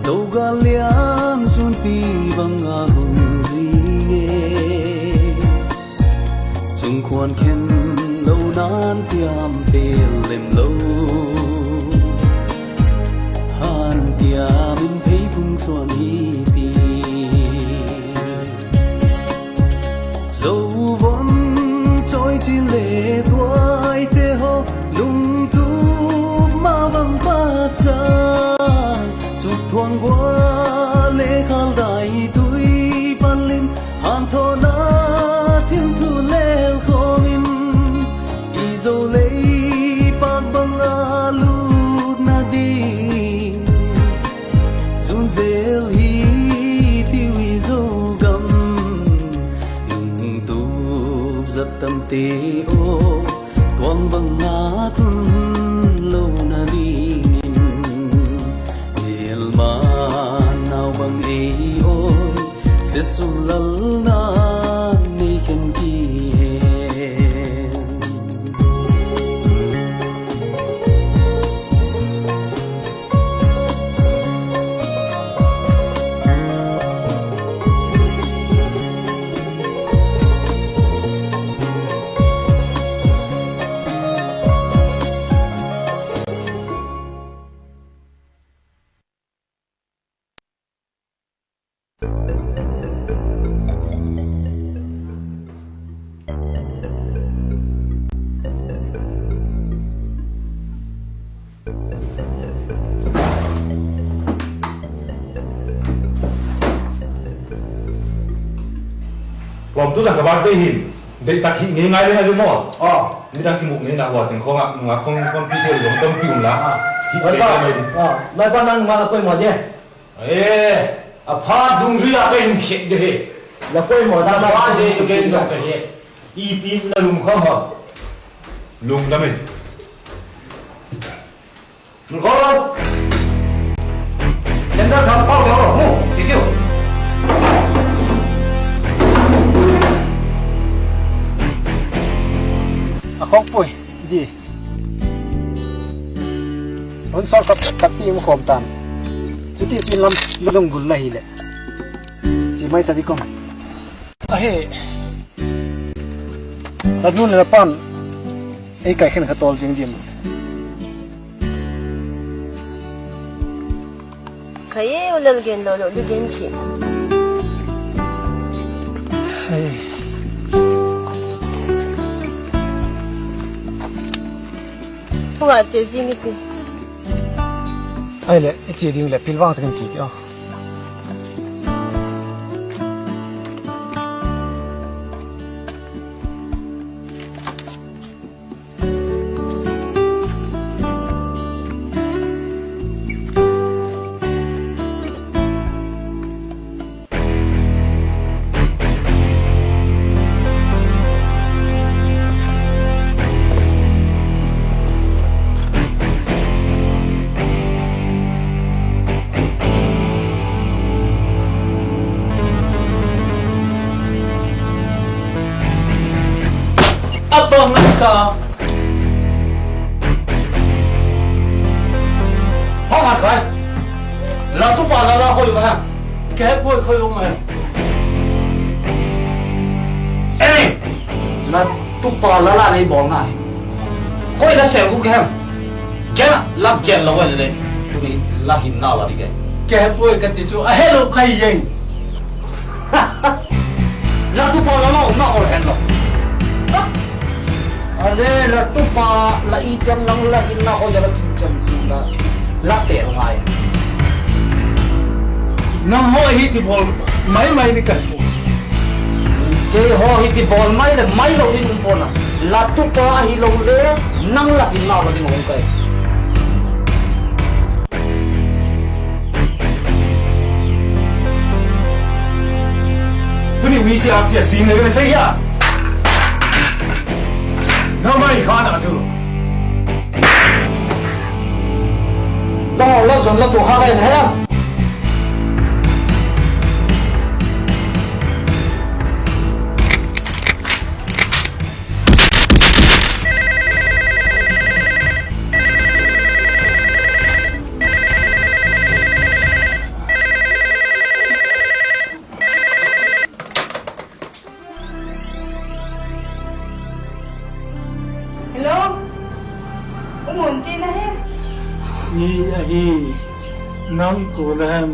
toga lian sunpi bang a hung zing e. Chung khuan khen lo nan tiam pel lem lo, han tiam in phei phung chuan hi ti. Zo von chawi chi le tuaite haw, lungtup ma bang pâk cha, chuk thuang gua le khal dai tui pal in, hanthawn a thim thu lel khawm in, i Zo lei pâk bang a lutna ding, chun zel hi tiu i Zogam. Lungtup zat tamte aw, tuang bang a tun lona dingin, mêlma nau bang ei aw, se sum lalna nei khen ki hen. Lawm, tu zan ka birthday hi, deih tak hi ngei ngai le ngai le maw. Midang kimu ngeina hua ting khawng ah nungak khawng khawmpi thei lo khawmpi unla. Hi, Laipa, Laipa nang ma la poimaw de. E, a phat dungzui a ka hin khet de hi. La poimaw dan la birthday ka gen zong ka hi. Ipi la lungkham a. Lungdam in. Candle thang pau deu lo mu, ti tiu. A khawk pui di. Hun sawt khat tak ti mu khawm tan. Chuti chu in lam lunggul la hileh, chi mai ta di kawm. Ahi. La nu leh la pa'n ei kai khen kha tawl zing dim. Khai e, u Lalgen lo lo lu gen chi. Hung a chia zing i ti. Ahileh i chia ding leh pil vang tak in chia ti aw. A bang a ka. Hong han khai. La tupa la la khoi um a hem? Ka he puai, khoi um a hem? Ei, la tupa la la nei bawl ngai. Khoi la sel gu ka hem? Gen a, la gen lo le le. Tuni la hinna la di ke. Ka he puai ka ti chu a he lo khai yeng. La tupa la la umna ol hen lo. Ale la tupa la i tiam nang la hinna khoi la kicham tu la. La te ngai. Nang haw hi ti bawl mai mai ni ka. Kei haw hi ti bawl mai le mai lo in um pua'n a. La tupa ahilo le nang la hinna la ding hung kai. Tuni V C R C a sing le ka sei a. Na mai kha na chu. La haw la zon la tu kha kai na he. Hello? U Mun ti na hi? Ni ahi, nang kua la hem?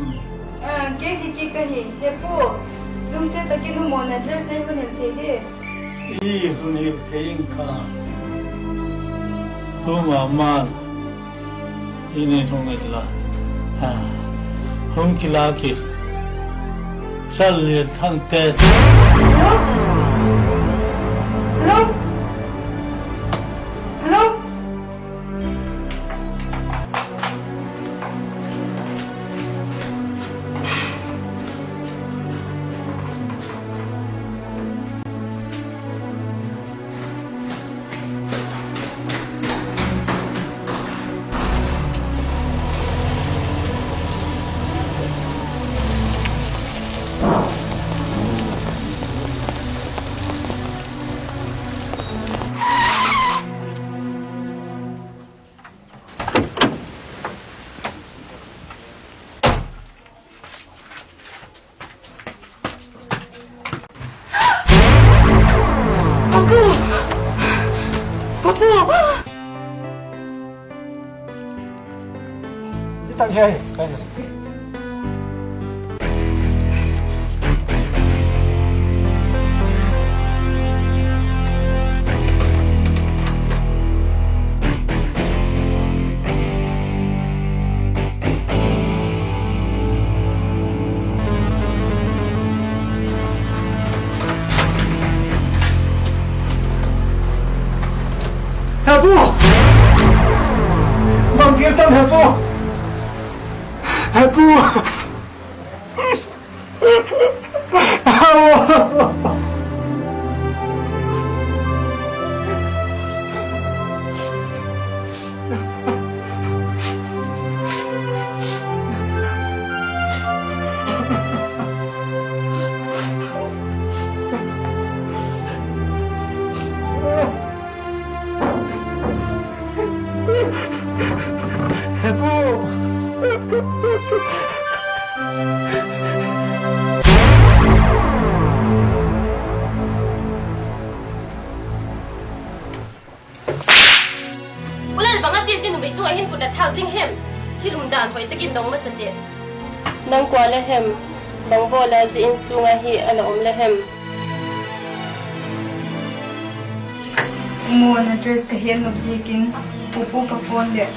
Ah, kei Kiki ka hi, he pu. Lungsiat tak in u Mun address nei hun hil thei di. I hun hil thei ing kha. Tu ma ma. I ni hung et la. Ha. Hung kila kit. Chal le thang te. Hello? Hello? Hello? Papu! Papu! Ti tak hi. Pu! Bang kir tam he pu? He pu! He pu! U Lal, bang a ti zia numei chung a hin kut la thâk zing hem? Thil umdan hoi tak in dong masa teh. Nang kua la hem? Bang bawl a zia insung ah hi a la um la hem? U Mon address ka het nop ziakin, Pupu ka phone leh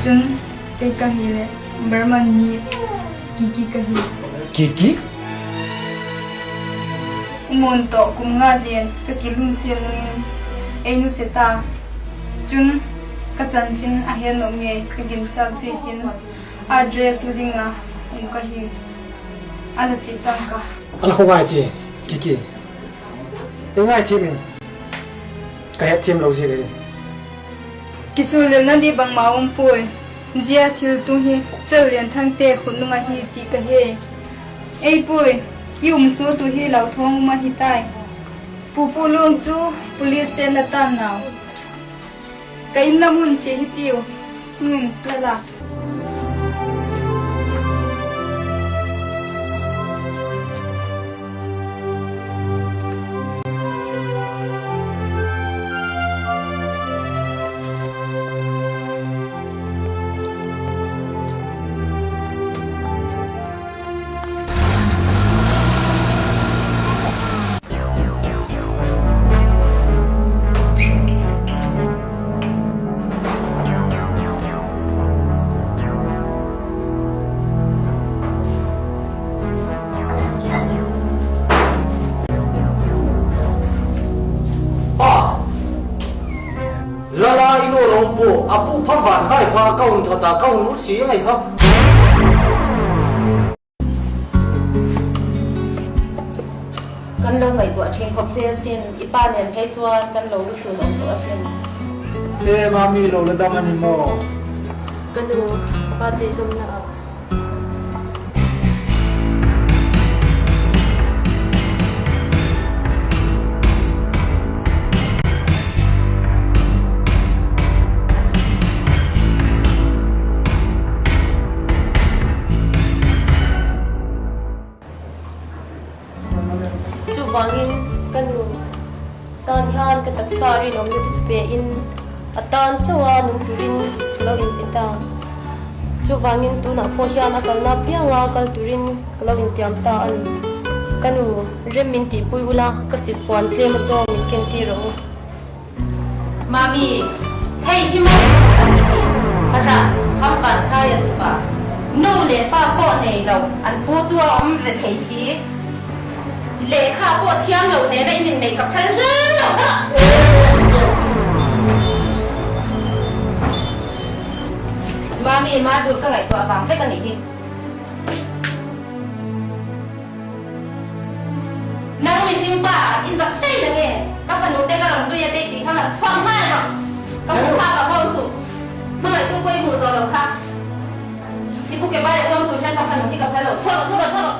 chun, kei ka hileh Burma mi Kiki ka hi. Kiki? U Mon tawh kum nga zen ka kilungsiat nung in ei nusia ta. Chun, ka chanchin a het nop ngei ka ginchâk ziakin, address la ding a um ka hi. A la chia tang ka. A la khawngai ti, Kiki. Ei ngaithiam in, ka hetthiam lo ziak ahi. Kisullelna di bangma um puai. Zia thiltung hi Challianthangte khutnung ahi ti ka he. Ei puai, i um suak tu hi lauthawng um ahi tai. Pupu luang chu police te'n la tan nau. Ka in lam un chia hitiu. Hmm, la la. Pa, la la i nu lawm pua, a pu Phamvankhai kha ka hun that a, ka hun utsi ngai kha. Kan lo ngaihtuah thiang khop che a sin, i pa nen phei chuan kan lo lusun awm tawh a sin. E, Mami, lo la dam a ni maw? Ka nu, pa te dawmna ah. Chuvangin ka nu tan hian ka taksa rinawmna te chu pe in, a tan chauh a nung turin ka lo inpe ta. Chuvangin tunah pawh hian a kalna pianga kal turin ka lo intiam ta a ni. Ka nu, rem min tihpui ula, ka sit puan tlem a zawng min kentir rawh u. Mami, hei hi mai a ni ti, a ra, Phamvankhai a tupa, nu leh pa pawh nei lo, an pu tu a awm ve thei si. Lehkha pawh thiam lo nena in innei ka phal hlel lo kha. Mami, ma chu ka ngaihtuah vang vek a ni hi. Nang mihring pa i zak thei nang e, ka fanu te ka rawn zui a tei ti kha la chhuang ngai lo. Ka hmu kha ka hawl chu. Hmangaihtu pawh i hmu zo lo kha. I pu ke bai a chuang tur hian ka fanu hi ka phal lo. Chhuak rawh, chhuak rawh, chhuak rawh.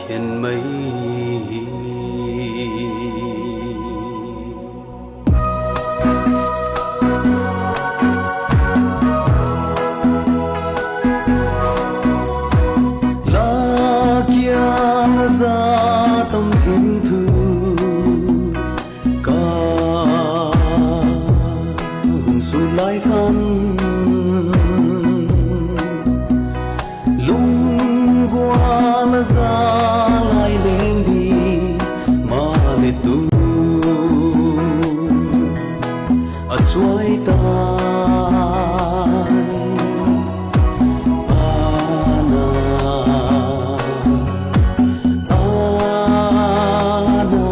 khen mai hi. La kiang a za tam thim thu ka hun sut lai khan, lunggual a za lai leng hi, maleh tu a chuai tai. Ana, ana,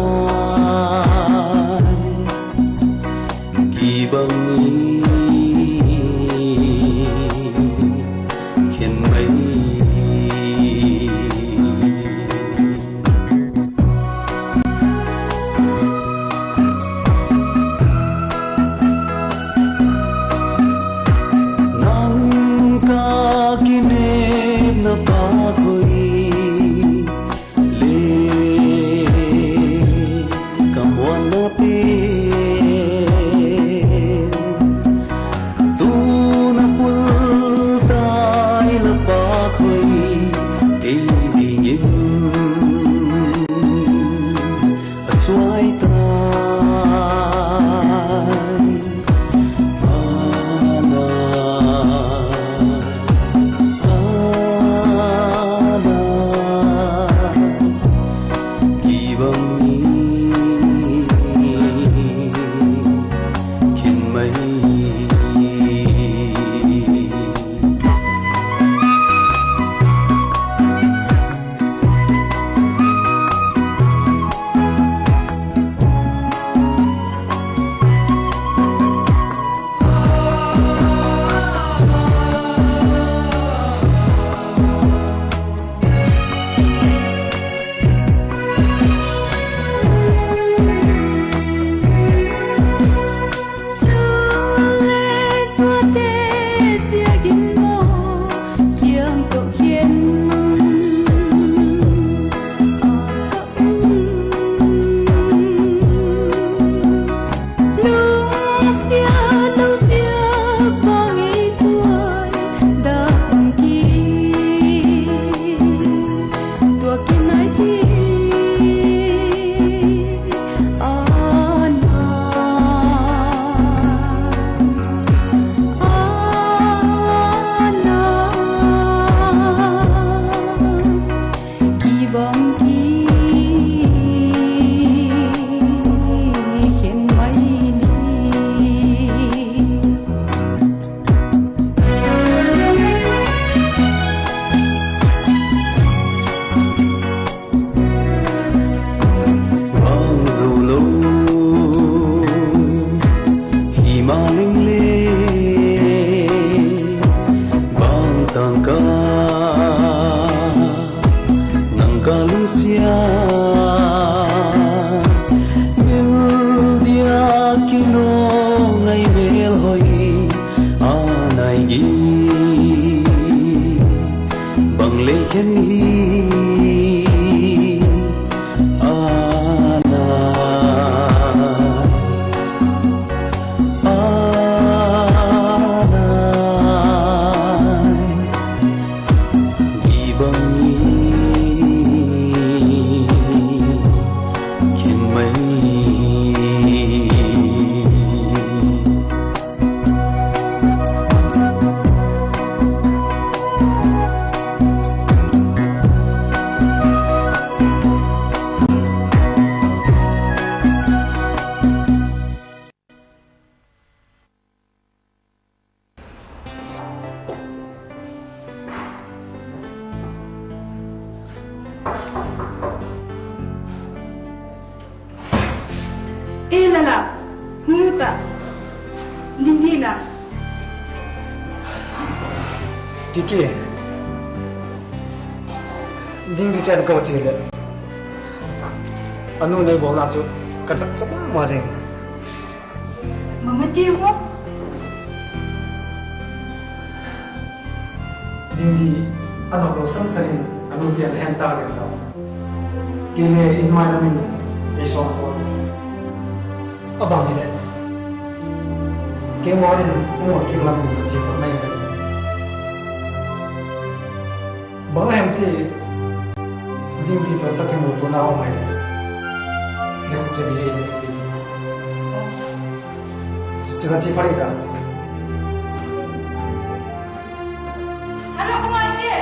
kibang i khen mai. Nang ka kinepna pa khoi le ka muanna pen, tuna pul tai la pa khoi, kei dingin a chuai tai. Ana, ana, kibang i khen mai. Bang zo lo himaleng le, bang tangka nang ka lungsiat, mil dia kino ngai mêl hoi a nai gi, bang lei khen hi a na, a na, kibang i khen mai. E Lala, hung ut a, ding ding a. Kiki, ding ding chan ka va chia leh, a nu nei bawlna chu ka chak chak ma ma zing. Mama ti maw? Ding ding a nop lo san san in a nu ti a la hen ta ding ta. Kei le in mai lam in ei sawn ko. A bang hileh, kei maw in u a kik lam in ka chia pat mai ka ti. Bang hem ti ding ti tawh ka kimutuana um mai. Zia khuk chia bi ei le. Chia ka chia pha ring ka. Ana ko ngai te.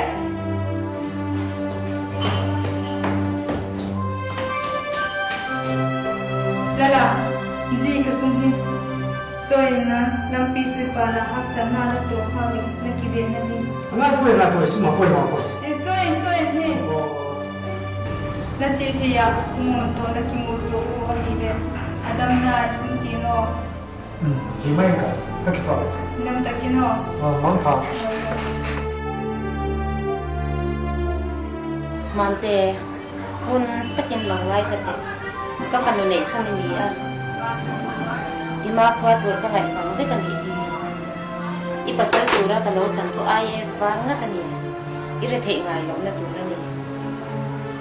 Lala, zia ka sum hi. Chawi in na lampi tuipa la haksatna la tuak kha ding, na kiven na ding. Ngai poi, ngai poi, sum a poi, ngai poi. E, chawi in, chawi in hi. La chia thei a, u mun tawh la kimutua u ahileh, a damna in hun ti naw. Chi mai ka, ka kipâk. Nam tak in aw. Mangpha. Mante, hun tak in lo ngai ka te. Ka ka nu nei chang i ni a. I ma khua tur ka ngai pang vek a ni hi. I pasal tur a ka lo chang chu I A S vang ngat a ni. I rethei ngailona tur a ni.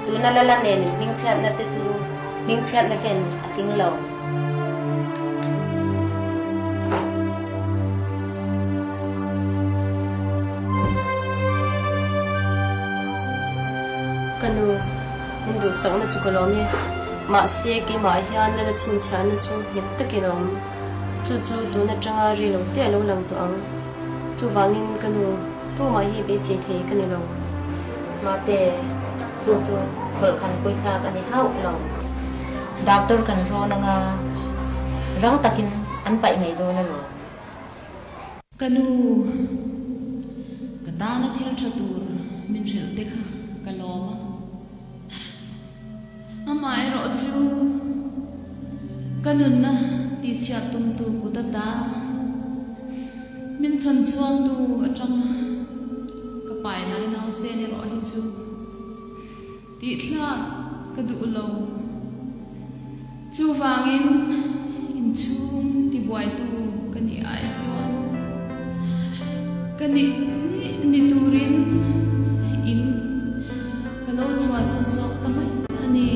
Tuna Lala nen in hmingchiatna te chu, hmingchiatna khen a tling lo. Ka nu, min dutsakna chu ka lawm e. Mahse keima hian Lala chhinchhiahna chu nghet tak in a um. Chu chu tun atanga rilo te a lo lang tawh ang. Chuvangin ka nu, tuma hi beisei thei ka ni lo. Mate, chu chu khol khan puichâk a ni hauh lo. Doctor kan rawn anga, rang tak in an pai mai dawn a lo. Ka nu, ka tâna thil ṭha tur min hril te kha ka lawm a. Ama erawh chu ka nunna tichhiat tumtu kut a ta, min chhanchuangtu aṭanga ka pai lai nausen erawh hi chu tithlak ka duh lo. Chuvangin inchhung tibuaitu ka ni ai chuan ka ni, ni, ni turin in ka lo chhuahsan zawk ta mai a ni.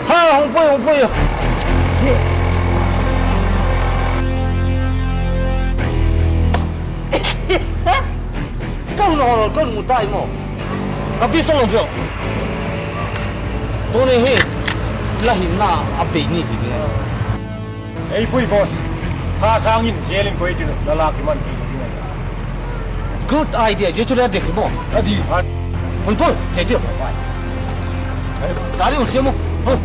Ha, hung pui, hung pui. Ka hun hol, ka hun mu tai maw. Ka bi sawng lo veu. Tuni hi la hinna a bei ni hi ding. Ei pui boss. Tha sâng in jail in koi tin, la la kiman thei sa ding ahi. Good idea, zia chu le dik hi maw. A di. Hun pul, che ti. Gari hun siam maw.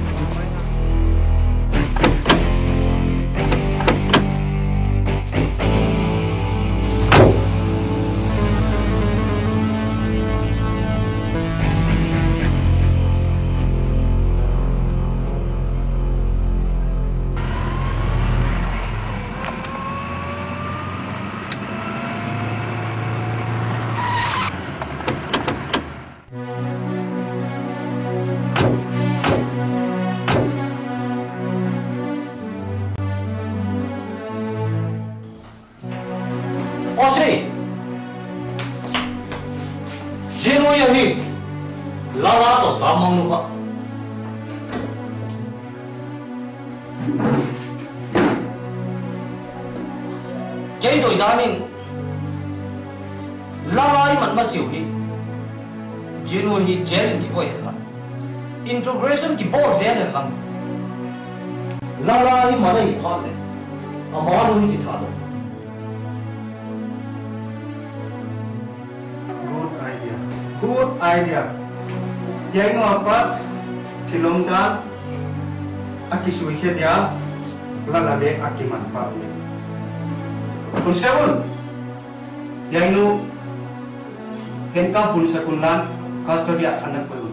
Aw si, zia nuai ahi, la la tawh zam mang nu kha. Kei doi dan in, la la i mat masiu hi, zia nuai hi jail in kikoi hen lang, integration kibawl zel hen lang, la la i mat ahi phat leh, ama nu hi kithat lo. Good idea. Good idea. Hiai nu a pat thil um dan a kisuikhe dia, la la le a kiman phat ding. Constable, hiai nu handcuff bun sak unla, custody ah a na koi un.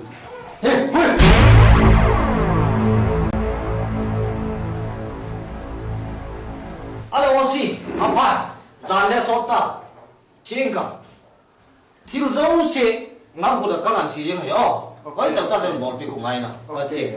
Alo, O C, a pa, zan le sawt ta. Ching ka. Thil zosia ngam khut a ka ngan si ziang hi aw. Hoi tak tak leng bawlpi ku ngaina. Ka chi.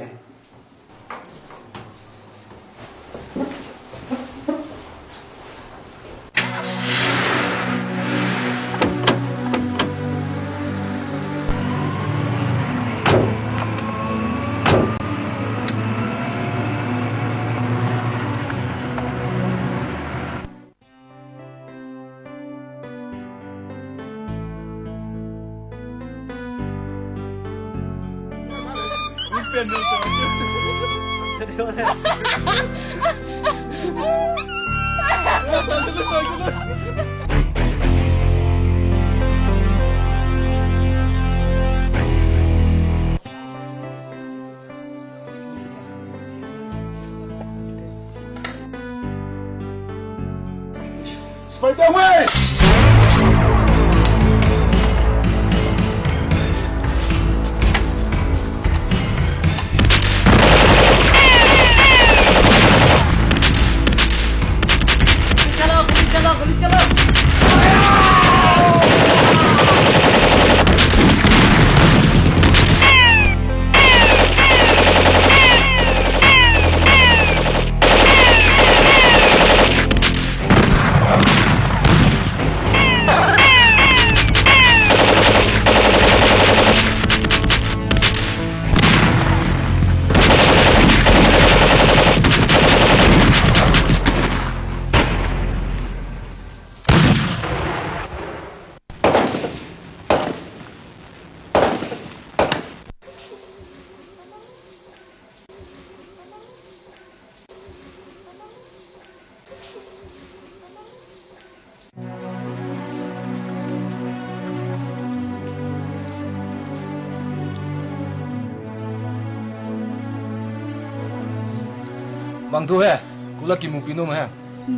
Bang thu he, kua la kimupi nuam he?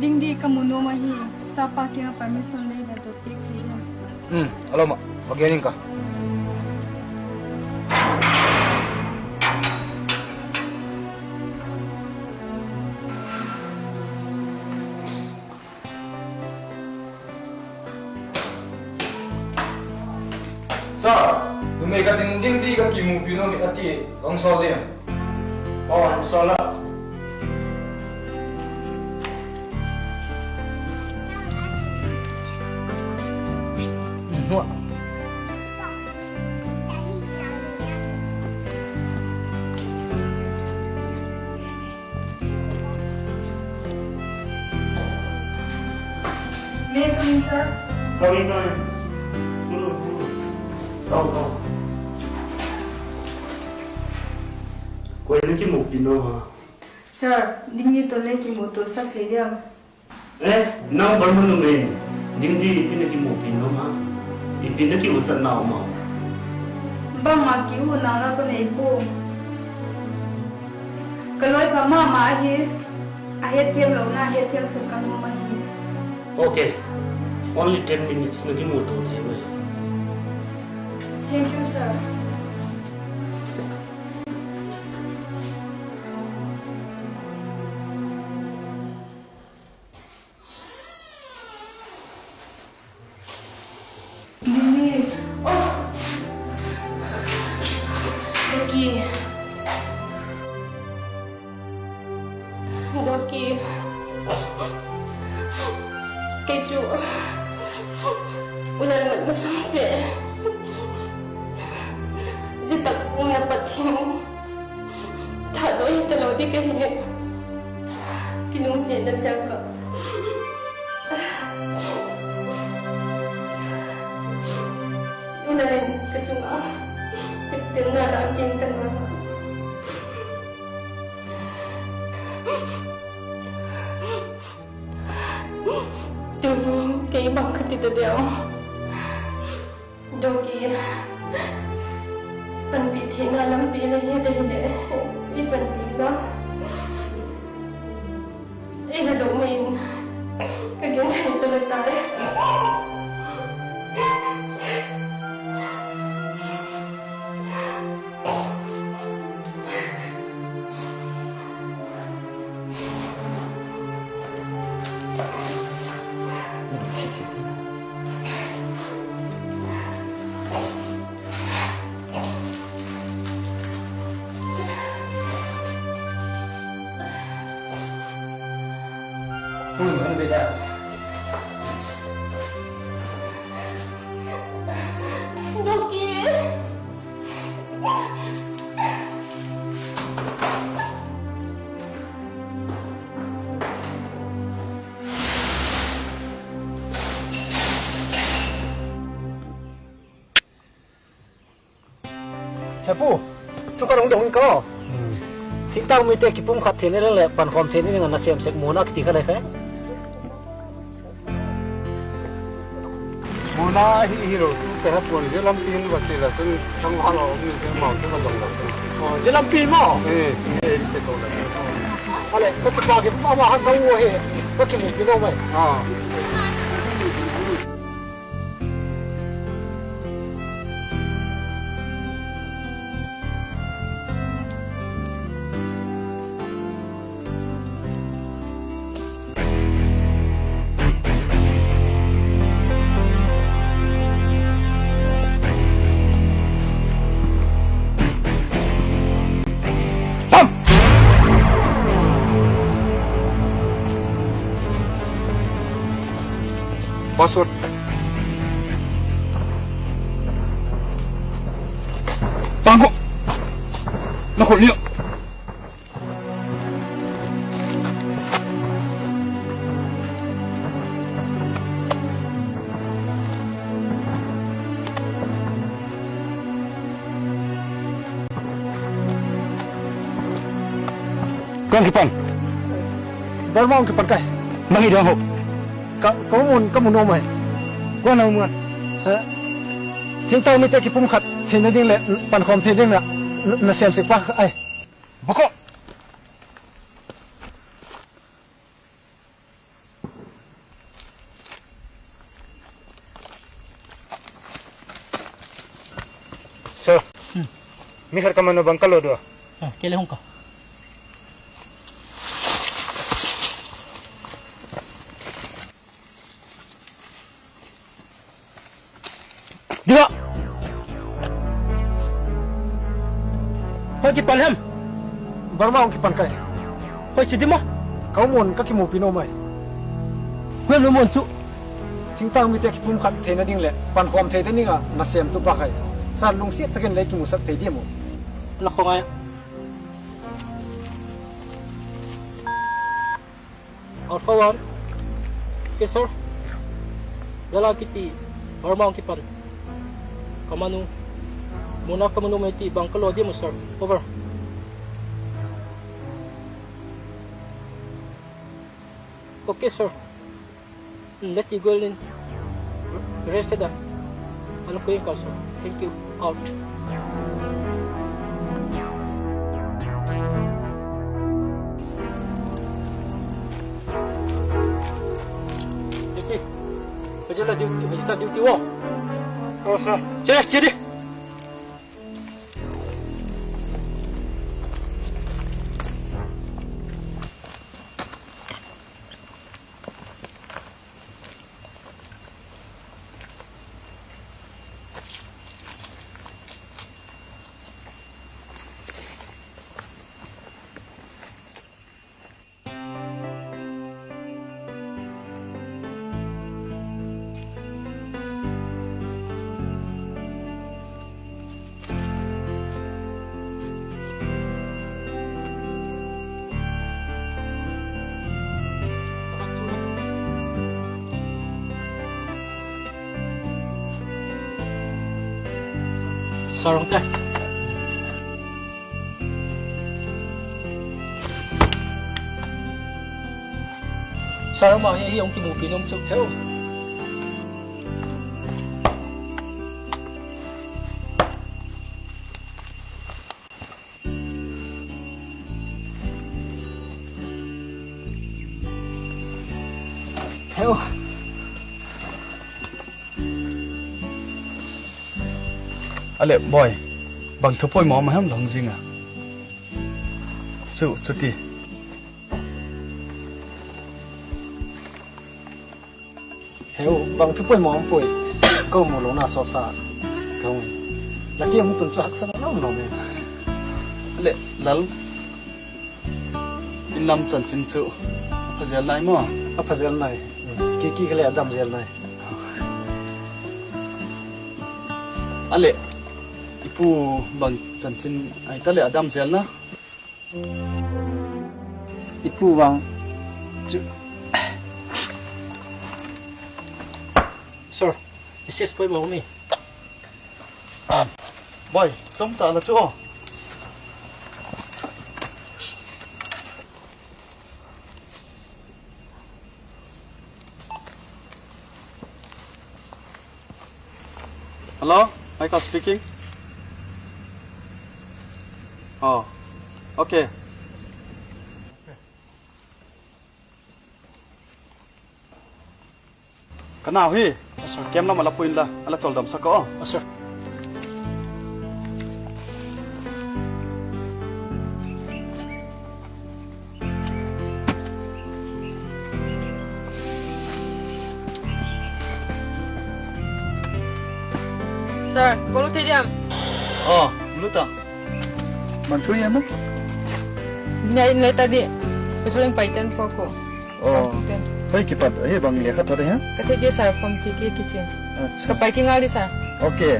Ding di ka mu nuam ahi, sapa kiang ah permission lei la dot piak thei em? Um, a lo ma, va gen ing ka. Sir, numei khat in ding di ka kimupi nuam hi a ti, hung sawl diam? Aw, hung sawl la. May I come in, sir? Come in, come in. Come, come. Koi la kimupi nuam a? Sir, ding di tawh lei kimutuasak thei diam? Eh, nang Burma numei ding di ti na kimupi nuam a? Ipi na kimusakna um a? Bangma kiuna la ka nei pua. Ka loi pha ma ma hi, a hetthiam lona hetthiam sek ka nuam ahi. Okay, only ten minutes na kimuto thei mai. Thank you, sir. Dini, oh, Doki, Doki, kei chu u Lalmat masang se, zia tak umna Pathian thahdaw hi talo ding ka hi leh, kilungsiatna siam ka. U Lal in ka chung ah teptepna la siam ta a. Tu'hin kei bang ka ti ta diam? Doki, panpi theina lampi la het ahileh, i panpi la. Ei halo mai in, ka genthei talo tai. Doki. He pu, thu khat hung dong ing ka. Thingtâng mite kipumkhat theina ding leh pankhawm theina ding ah nasêm sek Mona kiti kha le kha. Mona hi hilo chu ka he pua'n, zia lampi in va ti la chun thangvâl a um ni te mau chu ka dong lo. Zia lampi maw? A leh ka kipak hi ama kha ka u ahi, ka kimupi lo mai. Tam! Password. Pang ko. Na khut liau. Kua hung kipan? Burma hung kipan kai. Bang hi ding ho? Ka, ka mun, ka mun um ai. Kua na mun? Thingtâng mite kipumkhat theina ding leh pankhawm thei ding na, na, nasêm sek pa ai. Bako. Sir. Mi khat ka man u bang ka lo dua. Kei le hung ka. Ding a. Hoi kipan hem? Burma hung kipan kai. Hoi si dim a? Ka um un ka kimupi nuam ai. Kuem lo mun chu. Thingtâng mite kipumkhat theina ding leh pankhawm thei ding a nasêmtu pa kai. Chan lungsiat tak in lei kimusak thei diam u? La khawng ai. Alpha One. Kei sir. Lala kiti, Burma hung kipan. Ka man u. Mona ka man u mai ti bang ka lo diam u sir. Over. Okay sir. Lati gol in. Rest da. Alo ko in ka so. Thank you. Out. Thank you. Pajala duty, pajala duty wo. Oh, sir. Che, che di. Sarong te. Sir, ama hi, hi hung kimupi nuam chu. Heu. Heu. Ale, boy, bang thu poimaw ma hem la hung zing a? Chu, chuti. Heu, bang thu poimaw um puai. Ka mu lo na sawt ta. Ka hung. La ti hung tun chu haksa lo lo me. Ale, Lal. In lam chanchin chu a pha zel nai maw? A pha zel nai. Kiki kha le a dam zel nai. Ale, i pu bang chanchin ai ta le a dam zel na? I pu bang chu. Sir, message poimaw mi. Boy, chom cha la chu aw. Hello, Michael speaking. Oh, okay. Ka nau hi, camp lam a la pui inla, a la chawldamsak aw. Sir, ko lut thei diam? Aw, lut a. Bang thu i em a? Nei, nei ta di. Ka thu leng pai ten po ko. Aw. Hoi kipat hi bang lekha tha de ha? Ka thei di sir, form kiki kichi. Ka pai kingal di sir. Okay.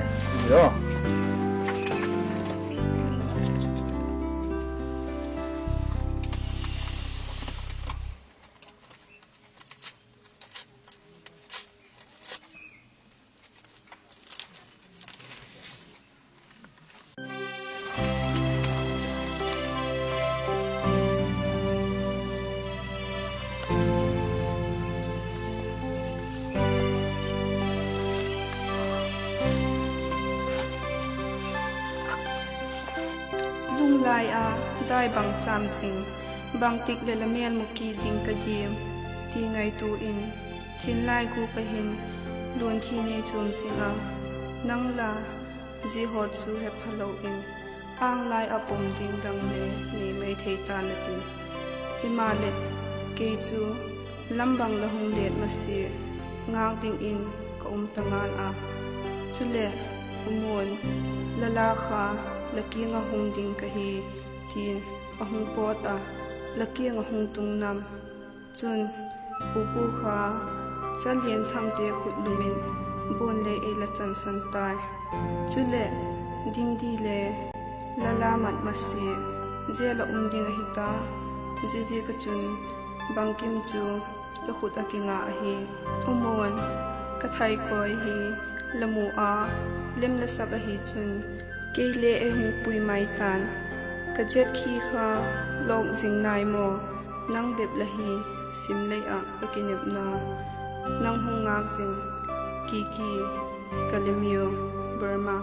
Lunglai a dai bang châm zing, bangtik leh la mêl mu kit ding ka diam, ti ngaitua in, thinlai gûk ah hin luanthi nei chuam zing a, nang la zia haw chu he phalo in, âng lai ah pom ding dang le nei mai thei ta'n a tin. Himaleh, kei chu lam bang la hung let masia, ngâk dingin ka um ta ngal a. Chuleh, U Muan, la la kha la kiang ah hung ding ka hi, ti'n a hung pawt a, la kiang ah hung tung nam. Chun, U Pu kha Chalianthangte khut lum in buan le ei la chansan tai. Chuleh, ding di le la la mat masia, jail ah um ding ahi ta, ziaziak ah chun bangkim chu la khut ah kinga ahi. U Muan, ka thaikawi hi la mu a, lem la sak ahi chun, kei le ei hung pui mai ta'n. Ka jet khi kha lawk zing nai maw, nang bep la hi, sim lei ah ka kinepna. Nang hung ngâk zing, Kiki, Kalemyo, Burma.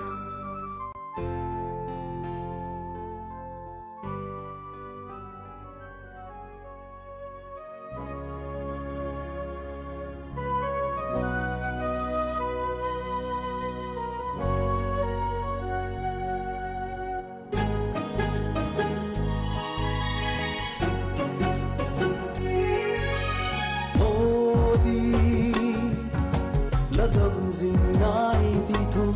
Aw di, la dam zing nai ti thu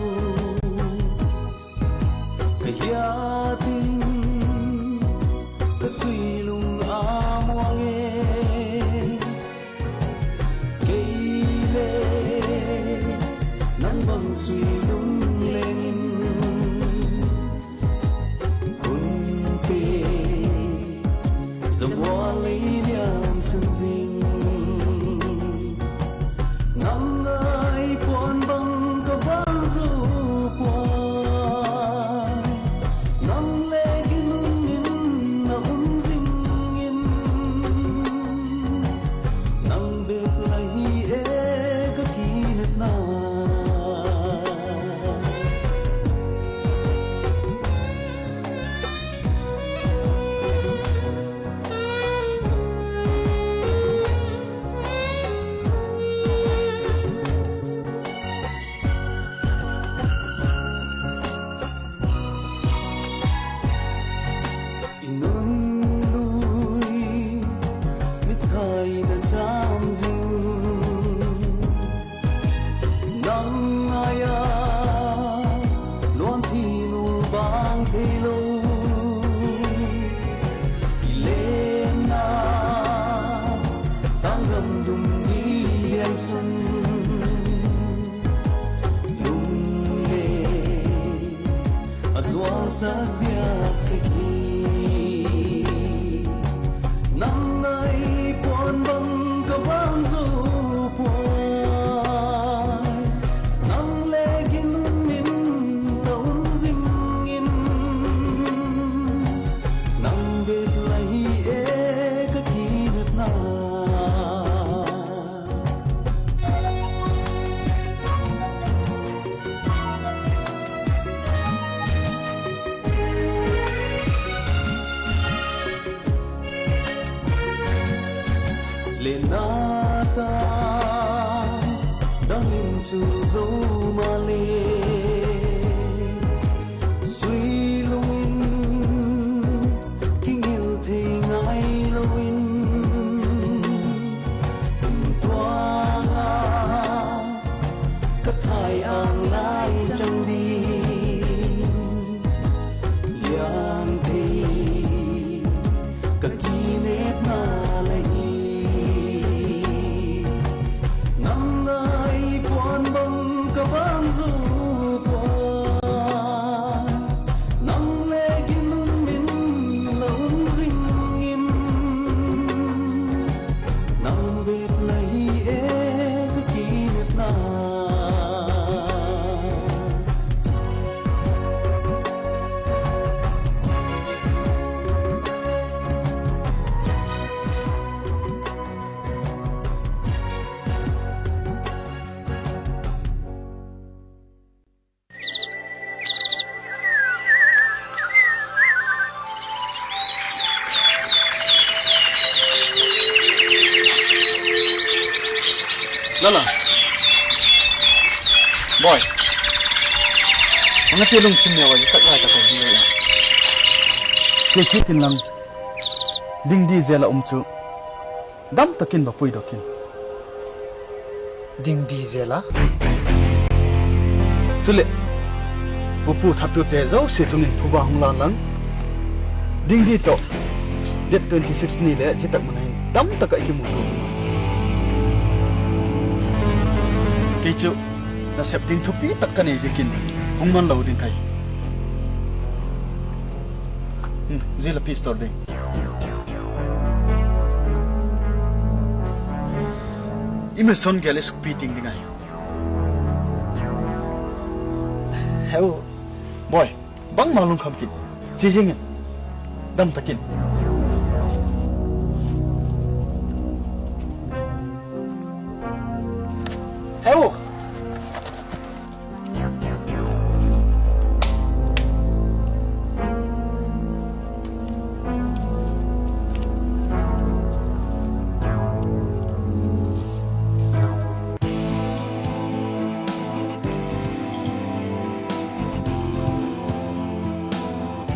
ka hiat in, ka sui lung a muang e. Kei le nang bang sui lung leng in, hun te zabual lei liam sun zing. Nang ngai puan bang ka bang zu puai, nang le ginum in na um zing in, nang bep la hi e ka kinepna. I nun lui, mit thai na cham zing, nang ngai a luan thi nu bang theilo. I lenna tang ram dum ni diai sun, lung le a zualsak diak sek hi. Nang ngai puan bang ka bang zu puai, nang le ginum in na um zing in, nang bep la hi e ka kinepna. Lenna ta dang in chu zo maleh, sui lung in kingil thei ngailo in, kum tuang a ka thai âng lai chang ding, lian thei ka kinepna la hi. Nang ngai puan bang ka bang zu puai, nang le ginum in la um zing in, nang bep la hi e ka kinepna. Lala. Boi. Nang a ti lungthim neu a tak lai tak a hi le. Kei kit inlang, ding di zel a um chu dam tak in va puidok in. Ding di zel a? Chuleh, upu thattute zosia chung in phuba hung la lang. Ding di tawh, date twenty six ni leh zia tak mun ah hin dam tak ah i kimutua. Kei chu nasep ding thupi tak ka nei ziakin hung man lo ding ka hi. Zia la pistol ding. I mason gel i sukpi ting ding ahi. Heu, boi, bangma lungkham kin, chia zing in, dam tak in. Au!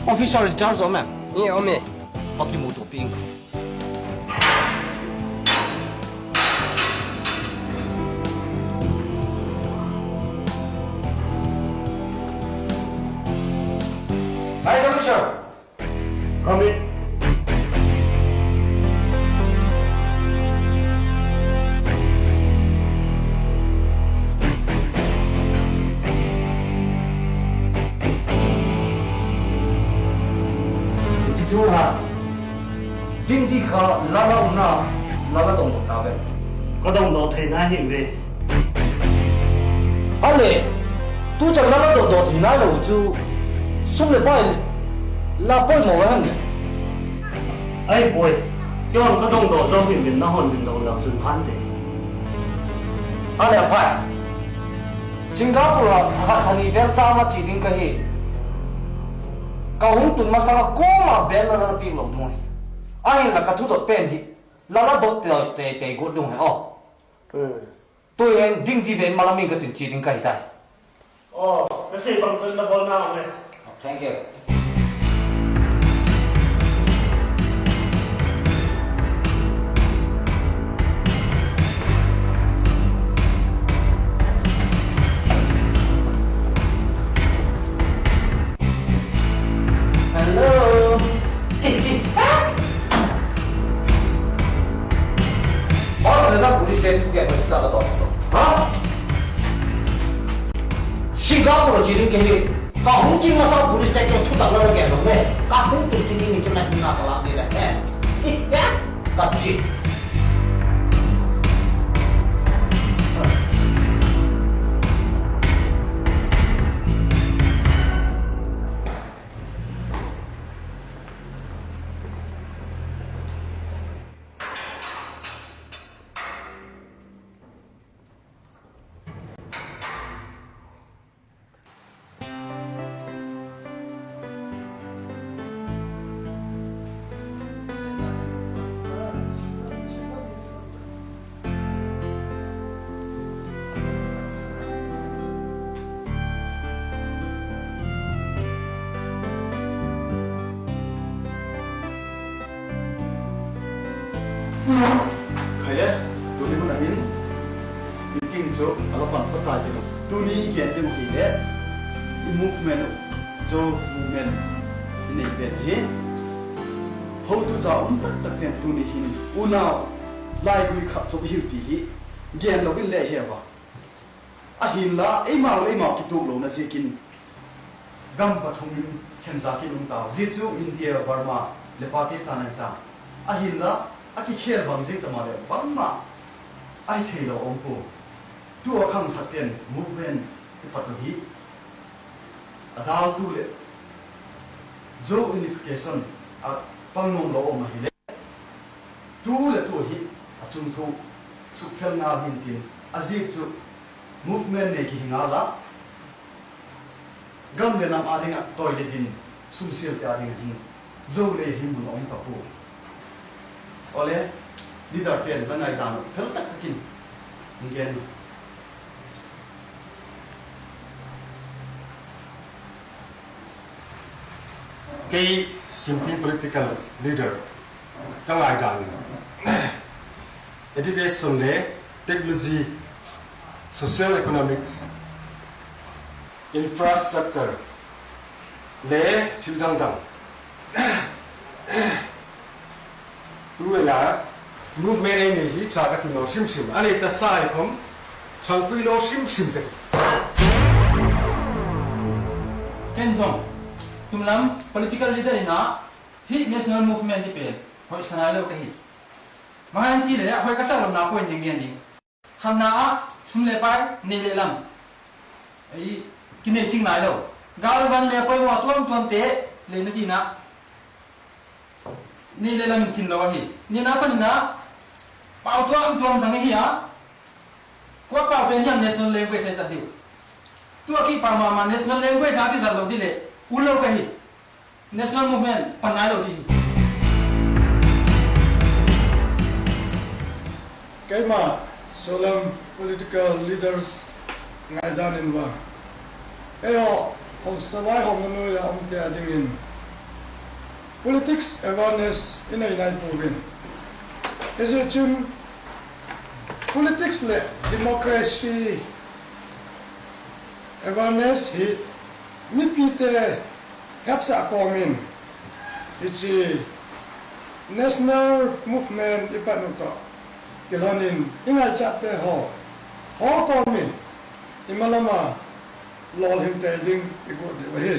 Officer in charge um em? Nge um e. Pakimu to ping. Hi, Commissioner. Come in. Chu ha. Ding di kha la la umna, la la dong dong ta ve. Ka dong dong theina hi ve. A le, tu chan la la dong dong theina lo chu, sum le pai la poimaw a hem le. Ai boi, kei hon ka dong dong zo min min na hon min dong lo chun phan te. A le a pai. Singapore a tha khat tha ni vel cham a chia ding ka hi. Ka hung tun masang a kuama bel la la piak lo ding hi. Ahinla ka thudot pen hi. La la dot te te te gu ding hi aw. Tu hin ding di ven malam in ka tin chia ding ka hi tai. Aw, ka sei bang chun na bawl na le. Thank you. Hello. Ba le na police station ke ba sa la to. Ha? Singapore chi ding ke hi. Ka hung ki masa police station ke thutak la ke lo me. Ka hung tu chi ni chu na na ka la ni le he. Ka chi. Khai e, tuni hun a hin, meeting chu a la pan kha tai ti lo. Tuni i gen ding hi le, i movement, Zo movement i nei pen hi. Hotucha um tak tak ten tuni hin, unau, laigui khat chu i hiu ti hi, gen lo in le he va. Ahinla, eimau le eimau kituak lona ziakin, gam pathum in khenza kilum tau. Zia chu India, Burma, le Pakistan ahi ta. Ahinla, a kikhel bang zing ta maleh, bangma ahi theilo um pua. Tu a khangthak ten movement i pat u hi, a daltu leh Zo unification a pang nuam lo um ahile, tu leh tu hi a chungthu sukfel ngal hin tin, a ziak chu movement nei kihi ngal a, gam le nam â ding ah toilet in, sumsialte â ding ah hin, Zo lei hi mun a um ta pua. Awle, leader pen la ngaidan uh fel tak tak in hung gen. Kei Simting political leader ka ngaidan, education le technology, social economics, infrastructure le thil dang dang. Tu a la movement ei nei hi tha ka ti naw hrim hrim a, nei ta sa i khawm thangpui naw hrim hrim ka ti. Ken zong tumlam political leader in a, hi national movement hi pen hoisa nailo ka hi. Bang hang chi le hoi ka sak lona point ding gen ding. Khatna ah sum le pai, nei le lam, ei, kinei ching nailo. Gâl van le poimaw tuam tuamte leina ding ah nei le lam in chin lo ahi. Nina panina, pau tuam tuam zang ahi a. Ua pau pen hiam national language a i zat diu. Tua kipat ma ma national language a kizat lo di leh, u lo ka hi. National movement pan ngai lo di hi. Keima Sualam political leaders ngaidan in vang, eihaw hausavai haw nuai a umte a dingin politics awareness i nei nai puau in. Hiziak chun politics leh democracy awareness hi mipite hetsah kawm in, hiche national movement i pat uh tawh kilhon in i ngaichâkte haw, haw kawm in i malam a lawlhingte ding i guat diu ahi.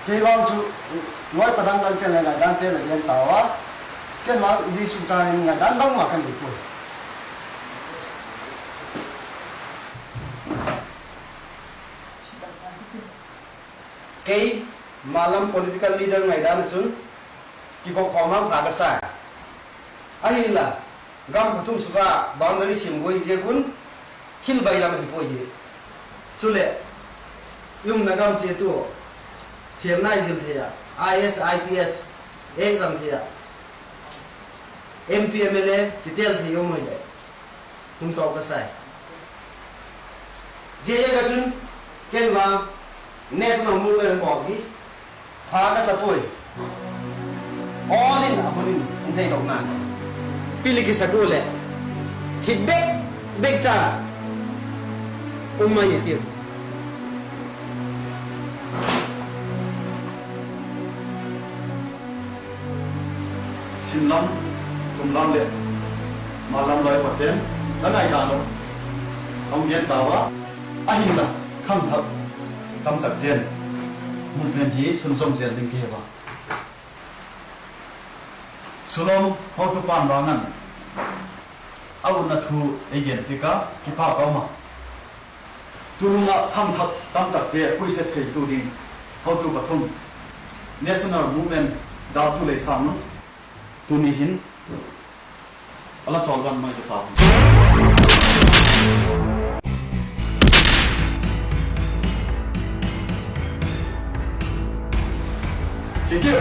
Kei vang chu loi padang dangte leh ngaidante la gen tau a, ken vang zia sung chang in ngaidan bangma ka nei puai. Kei malam political leader ngaidan ah chun kikop khawm hang pha ka sa. Ahinla, gam pathum suk a boundary siam guai ziak un thil bailam ahi puai hi. Chuleh, i umna gam chiat u thiamna i zil thei a, IAS, IPS exam thei a, MP, MLA kitel thei um hileh, hun tawk ka sai. Zia ziak a chun, ken vang national movement bawl hi pha ka sa puai. All in a hun in hung theidokna, pil i kisak ua leh thi bek bek cha um mai i tiu. Simlam, tumlam leh malam loi pate'n la ngaidan uh a hung gen tau a, ahinla khangthak tamtakte'n movement hi sunzawm zel ding ki he a. Sulom hotupa'n vang an a utna thu ei gen piak a, kipak ka um a. Tunung ah khangthak tamtakte puiset theitu ding hotu pathum, national movement daltu lei sâng un, tuni hin a la chawl gan mai ka tau. Chitiu.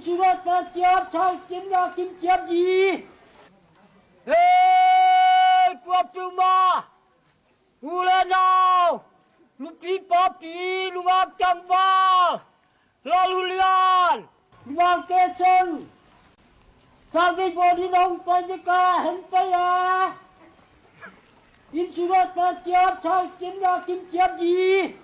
Surat pa tiam, thau tiam, la kim tiam di. Hei, tua piu ma. U le nau, nupi papi, nungak tangval, lal u lian, nungak te chun, sangvei bawl in a hung pai ding ka, hung pai a. In surat pa tiam, thau tiam, la kim tiam di.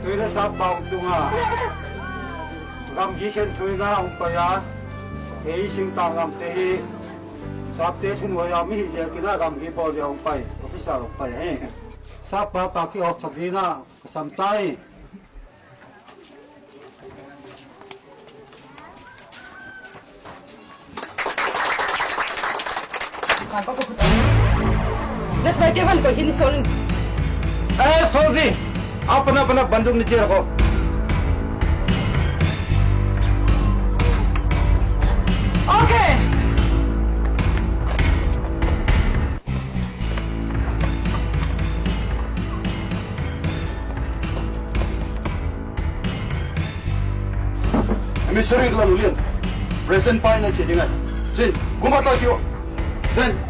Tu'hin a sap pau tung a, gamgi khen tu'hin a hung pai a, ei singtang lamte hi, sapte thunuai a mi hi ziakin a gamgi bawl ding a hung pai, officer hung pai ahi. Sap pa pa ki awksak ding a, ka sam tai. Nasbai te van ko hin son. Eh, Soji. Apana, apana, banduk ni chia ko. Okay. Emissary la lu lian. President pa in a chia ding a. Chin, kuma ta kio. Chin.